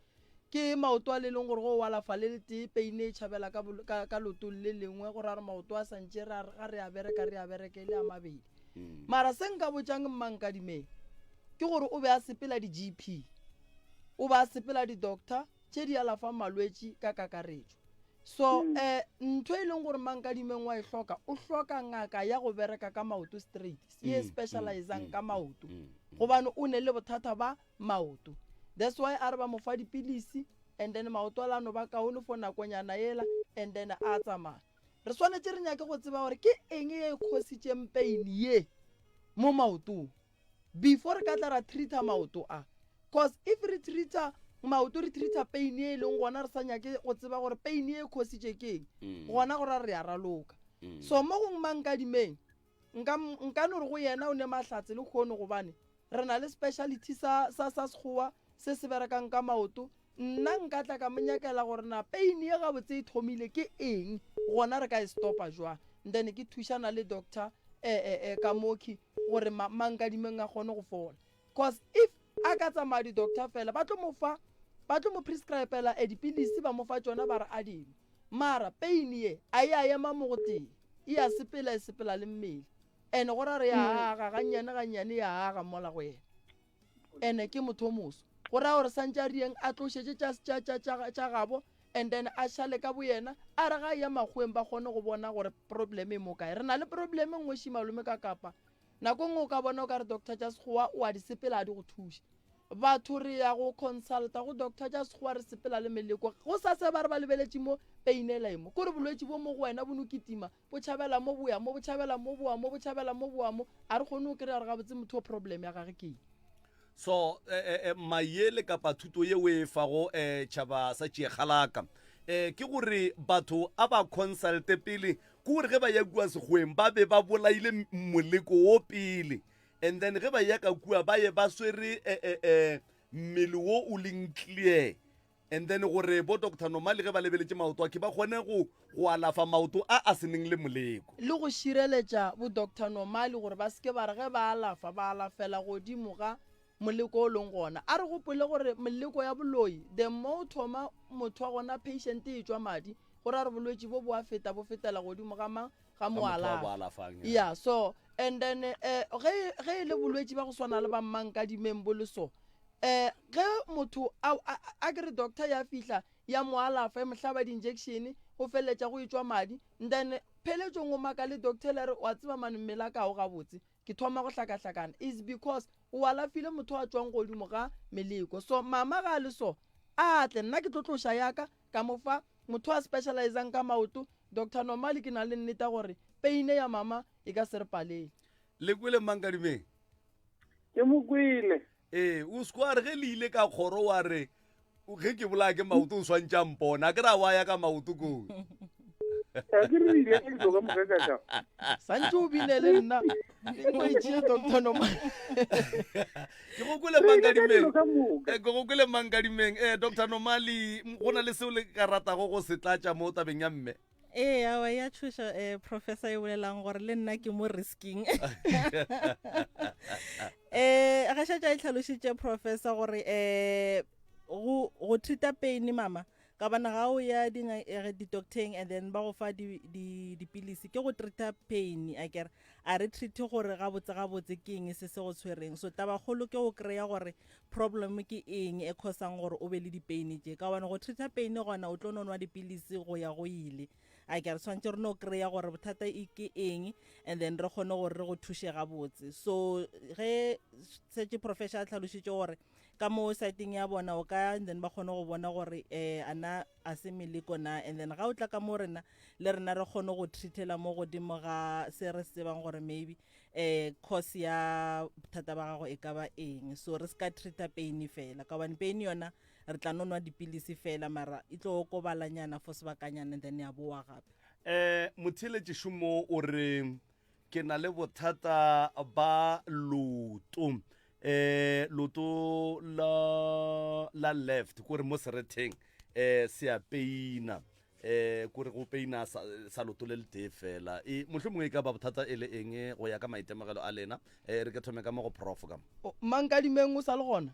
Ke maoto a le leng gore ge o alafa le letee, peine e tšhabela ka, ka, ka leotong le lengwe, go ra gore maoto a sa ntše re a, ga re a bereka, re a bereka e le a mabedi. Mara se nka botšang Mmankadimeng ke gore o be a sepela di-GP, o be a sepela di-doctor tše di alafang malwetši ka kakaretšo. So um ntho e leng gore Mmankadimeng wa e hloka, o hloka ngaka ya go bereka ka maoto straight, ye specialisang ka maoto, gobane o ne le bothata ba maoto that's why a re ba mo fa dipilisi and then maoto a la no ba kaone for nakonyana yela and then a tsamaya. Re swanetše re nyake go tseba gore ke eng ye e khositšeng pain ye mo maotong before re ka tla ra treata maoto a, cause if re treata maoto re treata pain ye e leng gona re sa nyake go tseba gore pain ye e khositše ke eng, gona go ra re a raloka. So mo gongwe Mankadimeng nka nka no re go yena o ne mahlatse le kgono gobane Re na le speciality sa, sa, sa Sekgowa se se berekang ka maoto. Nna nka tla ka mo nyakela gore na pain ye gabotse e thomile ke eng, gona re ka e stopa jwang. Then ke thušana le doctor eh, eh, eh, Kamoki gore ma, Mankadimeng a kgone go fola. Cause if a ka tsamaya di-doctor fela, ba tlo mo fa, ba tlo mo prescribela eh, dipilisi ba mo fa tšona ba re a di nwe. Mara pain ye a e a ema mo go tee, e a sepela e sepela le mmele. Ene go ra re ya aga gannyane gannyane ya aga mola go yena. Ene ke motho o moso. Go raya gore santše a rieng a tlošetše tša, tša, tša, tša, tša gabo and then a šale ka boyena a re ga a eya makgoweng ba kgone go bona gore problem e mo kae. Re na le problem e nngwe ši malome ka Kapa. Nako e nngwe o ka bona o ka re doctor tša sekgowa o a di sepela a di go thuše. Batho re ya go consulta go doctor tša sekgowa re sepela le meleko. Go sa se ba re ba lebeletše mo pain ela e mo. Kore bolwetši bo mo go wena bo no kitima Bo tšhabela mo, bo ya mo, bo tšhabela mo, boa mo, bo tšhabela mo, boa mo. A re kgone go kry-a gore gabotse motho o problem ya gage ke eng. So eh, eh, eh, mayele kapa thuto ye o e fago eh, tšhaba sa tšeekgalaka eh, ke gore batho a ba consulte pele, ke gore ge ba ya kua sekgoweng ba be ba bolaile moleko wo pele, and then ge ba ya ka kua ba ye ba swere eh, eh, eh, mmele wo o leng clear, and then gore bo Doctor Nomali ge ba lebeletše maoto a ke ba kgone go go alafa maoto a a se neng le moleko. Le go šireletša bo Doctor Nomali gore ba se ke ba re ge ba alafa ba alafela godimo ga moleko o leng gona. A re gopole gore meleko ya boloi the more o thoma motho wa gona patient e tšwa madi go ra gore bolwetši bo bo a feta bo fetela godimo ga mang ga moalafi. Yeah so and then eh ge ge e le bolwetši ba go swana le ba mmankadimeng bo le so eh ge motho a a ke re doctor ya fihla ya mo alafa e mo hlaba di-injection go feleletša go etšwa madi then pheletšong o maka le doctor le re wa tseba mane mmele a ka o gabotse ke thoma go hlakahlakana is because o alafile motho a tšwang godimo ga meleko so mama ga a le so a tle nna ke tlo tloša yaka Ka mo fa motho a specializang ka maoto, Doctor Normally ke na le nneta gore peine ya mama e ka se re palele. Le kwele Mmankadimeng? Ke mo kwele. Ee, o se wa re ge le ile ka kgoro wa re ge ke bolaya ke maoto o swantše a mpona. A ke ra wa ya ka maoto koo. Ga ke re ile ka dilo ka moka ka ka. Santše o bine le nna. O e tšee Doctor Normally. Ke go kwele Mmankadimeng. Eh, ke go kwele Mmankadimeng. Eh, Doctor Nomali, go na le seo le ka ratago go se tlatša mo tabeng ya mme? Ee, awa ya tšhoša eh, professor e bolelang gore le nna ke mo risking. Eh, ga šetše a e tlhalošitše professor gore eh go go treata pain mama Ka gobane ga o ya eh, di-docteng and then ba go fa dipilisi ke go treata pain akere a re treate gore gabotse gabotse ke eng se se go tshwereng. So tabakgolo ke go kry-a gore problem ke eng e causang gore o be le di-pain tše, ka gobane go treata pain gona o tlo no nwa dipilisi go ya go ile. Akere tshwanetse re no kry-a gore bothata e ke eng and then re kgone gore re go thuše gabotse. So ge setse professor a tlhalošitše gore ka mo siteng ya bona o ka and then ba kgone go bona gore um ana a se meleko na, and then ga o tla ka mo rena le rena re kgone go treatela mo godimo ga se re se tsebang gore maybe um cause ya bothata ba gago e ka ba eng. So re se ka treata pain fela, ka gobane pain yona re tla no nwa dipilisi fela, mara e tlo okobalanyana for sebakanyana and then ya boa gape. Um motheeletši-šomo o re Ke na le bothata ba loto. Eh, loto la, la left, kore mo seretheng, eh, se a peina. Eh, kore go peina sa, sa loto le letee fela. E, mohlomongwe e ka ba bothata e le eng go ya ka maitemogelo a lena? Eh, re ke thome ka mo go prof ka mo. O, Mankadimeng o sa le gona?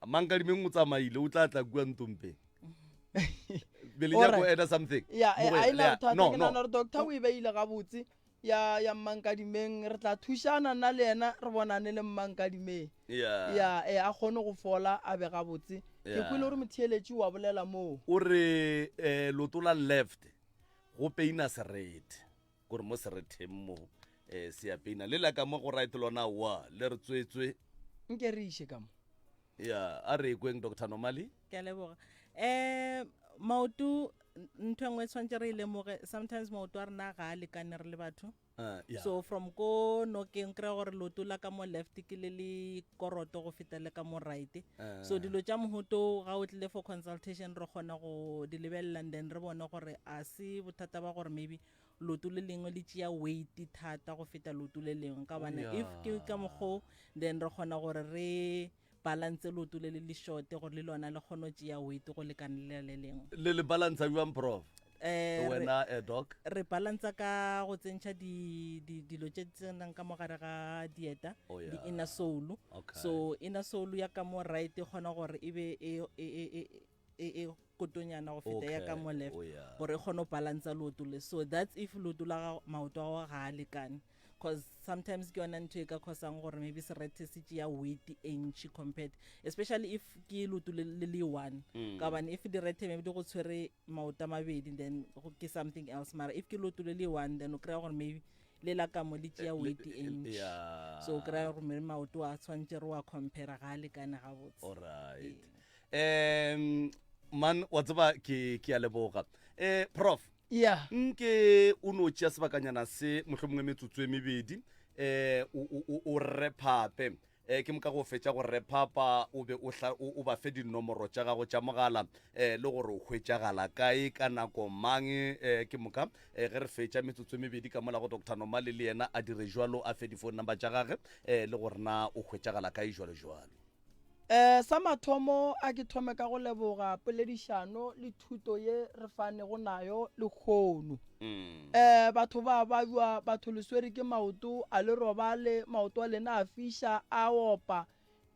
Mankadimeng o tsamaile, o tla tla kua Ntompeng. Be le nyako Alright. add something? Ya, Mo eh, go a yena, e na le ya- bothata. No, Ke no. nagana gore doctor o e beile gabotse ya ya Mmankadimeng. Re tla thušana nna le yena re bonane le Mmankadimeng. Yeah. Ya, eh, a kgone go fola a be gabotse. Ke Yeah. kwele gore motheeletši wa bolela moo. O re eh, loto la left go peina serete. Kore mo seretheng mo eh, se a peina. Le la ka mo go right lona wa le re tswetswe. Nke re iše ka mo. Ya, a re kweng Doctor Nomali. Ke a leboga. Eh, maoto ntho e nngwe e tshwanetse re e lemoge, sometimes maoto a rena ga a lekane re le batho. Yeah. So from ko nokeng kry-a gore loto la ka mo left ke le le koroto go feta le ka mo right. So dilo tša mohuto ga o tlile for consultation re kgona go di lebelela and then re bone gore a se bothata ba gore maybe loto le lengwe le tšea weight thata go feta loto le lengwe, ka gobane if ke ka mokgo then re kgona gore re balance loto le le le short gore le lona le kgone go tšea weight go lekana le le lengwe. Le le balance bjang prof? Eh, Wena, doc? Re balance ka go tsentšha dilo tše tsenang ka mogare ga dieta, Oh, yeah. di-inner sole. Okay. So inner sole ya ka mo right e kgona gore e be e kotonyana go feta ya ka mo left, Oh, yeah. gore e kgone go balansa leoto le. So that's if leoto la gago, maoto a gago ga a lekane, cause sometimes ke yona ntho e ka causang gore maybe serethe se tšea weight e ntši compared, especially if ke leoto le le le one. Ka gobane if direthe maybe di go tshwere maoto a mabedi, then ke something else, mara if ke leoto le le one, then o kry-a gore maybe le la ka mo le tšea weight e ntši. So o kry-a gore maybe maoto a tshwanetse re wa compare ga a lekane gabotse. Alright. Man, wa tseba ke ke a leboga. Prof. Yeah. Nke o no tšea sebakanyana se mohlomongwe metsotso e mebedi, o, o, o, o rephape. Um ke moka go fetša go rephapa o be o, hla, o, o ba fe dinomoro tša gago tša mogala um le gore o hwetšagala kae ka nako mang. Um ke moka um ge re fetša metsotso e mebedi ka mola go Doctor Nomali le yena a dire jwalo, a fe di-phone number tša gage um le gore na o hwetšagala kae jwalo jwalo. Um sa mathomo a ke thome ka go leboga poledišano le thuto ye re fanego nayo lehono. Um batho ba babja, batho le swere ke maoto, a le robale, maoto a lena a fiša, a opa.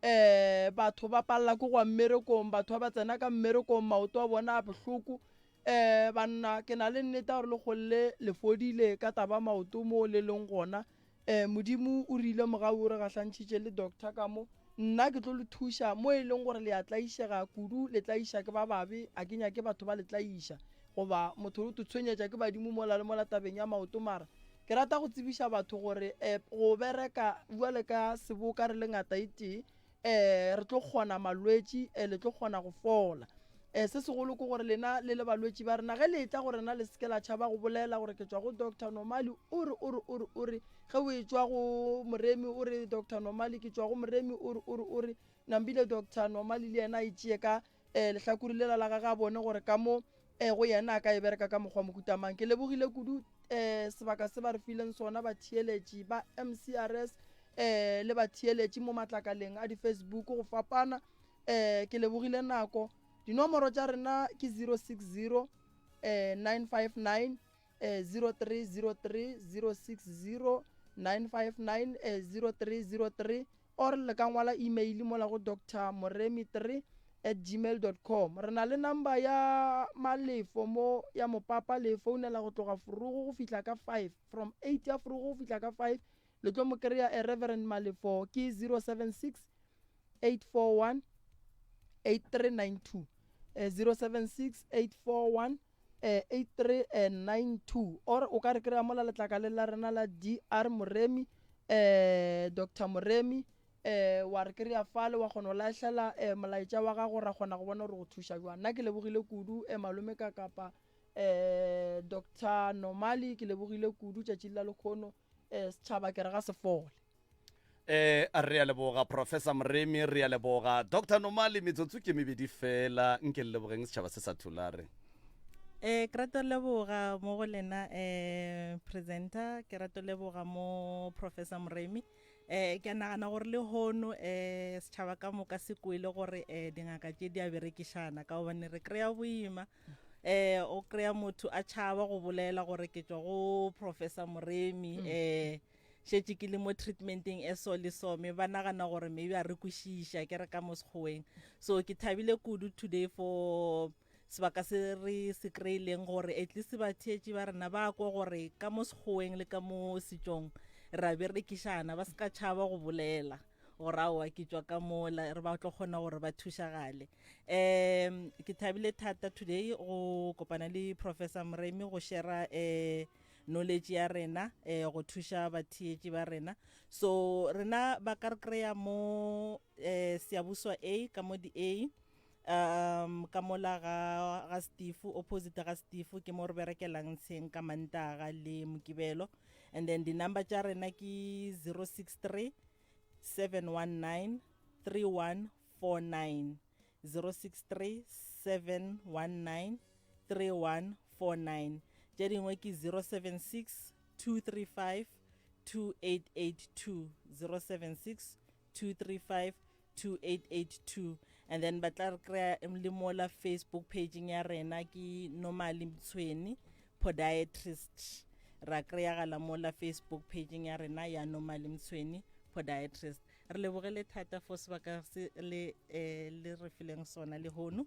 Um batho ba palela ke go ya mmerekong, batho ba ba tsena ka mmerekong maoto a bona a bohloko. Um banna ke na le nnete ya gore le kgolle le fodile ka taba maoto mo le leng gona. Um Modimo o rile mogau o re gahlantšhitše le doctor ka mo. Nna ke tlo le thuša mo e leng gore le a tlaišega kudu, le tlaiša ke ba babe, a ke nyake batho ba le tlaiša goba motho o to tshwenyetša ke badimo mola le mola tabeng ya maoto. Mara ke rata go tsebiša batho gore um go bereka bjale ka seboka re le ngata e tee, um re tlo kgona malwetši, um le tlo kgona go fola. Um se segolo ke gore lena le le balwetši ba rena, ge le etla go rena le se ke la tšhaba go bolela gore ke tšwa go Doctor Nomali, o re, o re, o re, o re, ge o etšwa go Moremi o re Doctor Nomali, ke tšwa go Moremi, o re, o re, o re, nambile Doctor Nomali le yena a e tšee ka um lehlakore lela la gage a bone gore ka mo um go yena a ka e bereka ka mokgwa mohuta mang. Ke lebogile kudu um sebaka se ba re fileng sona batheeletši ba MCRS um le batheeletši mo matlakaleng a di-Facebook go fapana. Um ke lebogile nako. Dinomoro tša rena ke 060 um 959 um 0303, 060 959 um 0303, or le ka ngwala email mola go Doctor Moremi 3 at gmail dot com. Re na le number ya Malefo mo ya mopapa, le e founela go tloga forogo go fihla ka 5, from 8 ya forogo go fihla ka 5, le tlo mo kry-a. Reverend Malefo ke 076 841 8392, 076 841 8392, or o ka re kry-a mola letlakaleng la rena la DR Moremi, Doctor Moremi, wa re kry-a fale, wa kgona go lahlela molaetša wa gago, ra kgona go bona gore go thuša jwang. Nna ke lebogile kudu malome ka kapa Doctor Nomali, ke lebogile kudu tšatšing la lekgono. Setšhaba ke re ga se fole. Eh, re a leboga Professor Moremi, re a leboga Doctor Nomali. Metsotso ke mebedi fela, nke le lebogeng setšhaba se sa Thulare. Eh, ke rata leboga mo go lena eh presenter, ke rata leboga mo Professor Moremi. Eh, ke a nagana gore le hono eh setšhaba ka moka se kwele gore eh dingaka tše di a berekišana, ka gobane re kry-a boima. Eh, o kry-a motho a tšhaba go bolela gore ke tšwa go Professor Moremi, eh šetše ke le mo treatmenteng e so le so, me ba nagana gore maybe a re kwešiša ke re ka mo sekgoweng. So ke thabile kudu today for sebaka se re se kry-ileng gore at least batheetši ba rena ba kwa gore ka mo sekgoweng le ka mo setšong re a berekišana, ba se ka tšhaba go bolela gore aowa ke tšwa ka mola, re ba tlo kgona gore ba thušagale. Um ke thabile thata today go kopana le Professor Moremi go share um knowledge ya rena eh go thuša batheetši ba rena. So rena ba ka re kry-a mo eh Siyabuswa A ka mo di A, um ka mola ga ga Steve, opposite ga Steve, ke mo re berekelang tsheng ka Mantaga le Mokibelo. And then di-number tša rena ke 063 719 3149, 063 719 3149. Tše dingwe ke 076 235 2882, 076 235 2882. And then ba tla re kry-a le mola Facebook pageng ya rena ke Nomali Mtshweni podiatrist, ra kry-agala mola Facebook pageng ya rena ya Nomali Mtshweni podiatrist. Re lebogele thata for sebaka se le eh, le re fileng sona lehono.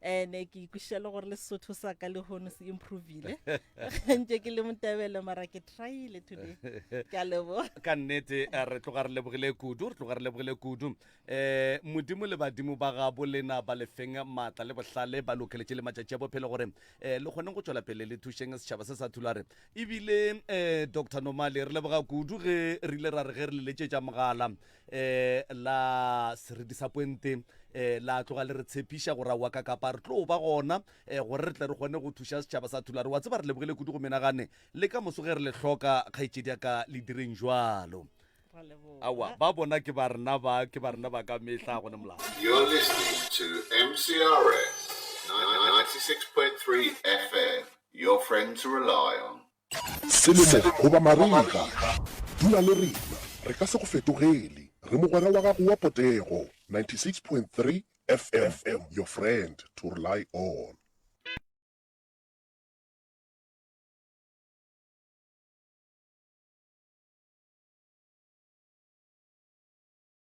Ene ke ikwešiša le gore le Sesotho sa ka lehono se improvile, ntše ke le Motebele, mara ke tryile today. Ke a leboga. Ka nnete re tloga re lebogile kudu, re tloga re lebogile kudu. Um Modimo le badimo ba gabo lena ba lefeng maatla le bohlale, ba lokeletše le matšatši a bophelo gore um le kgoneng go tšwela pele le thušeng setšhaba se sa Thulare. Ebile um Doctor Nomali, re leboga kudu ge re ile ra re ge re le letšetša mogala um la se re disappointe, um la tloga le re tshepiša gore aowa ka kapa re tlo ba gona um gore re tle re kgone go thuša setšhaba sa Thulare. Wa tseba, re lebogile kudu go menagane le ka moso ge re le hloka, kgaetšedi ya ka, le direng jwalo. Aowa, ba bona ke ba rena ba, ke ba rena ba ka mehla, gone molao. You're listening to MCRS 96.3 FM, your friend to rely on. Selemo goba marega, dula le rena, re ka se go fetogele. Re mogwera wa gago wa potego, 96.3 FM, your friend to rely on.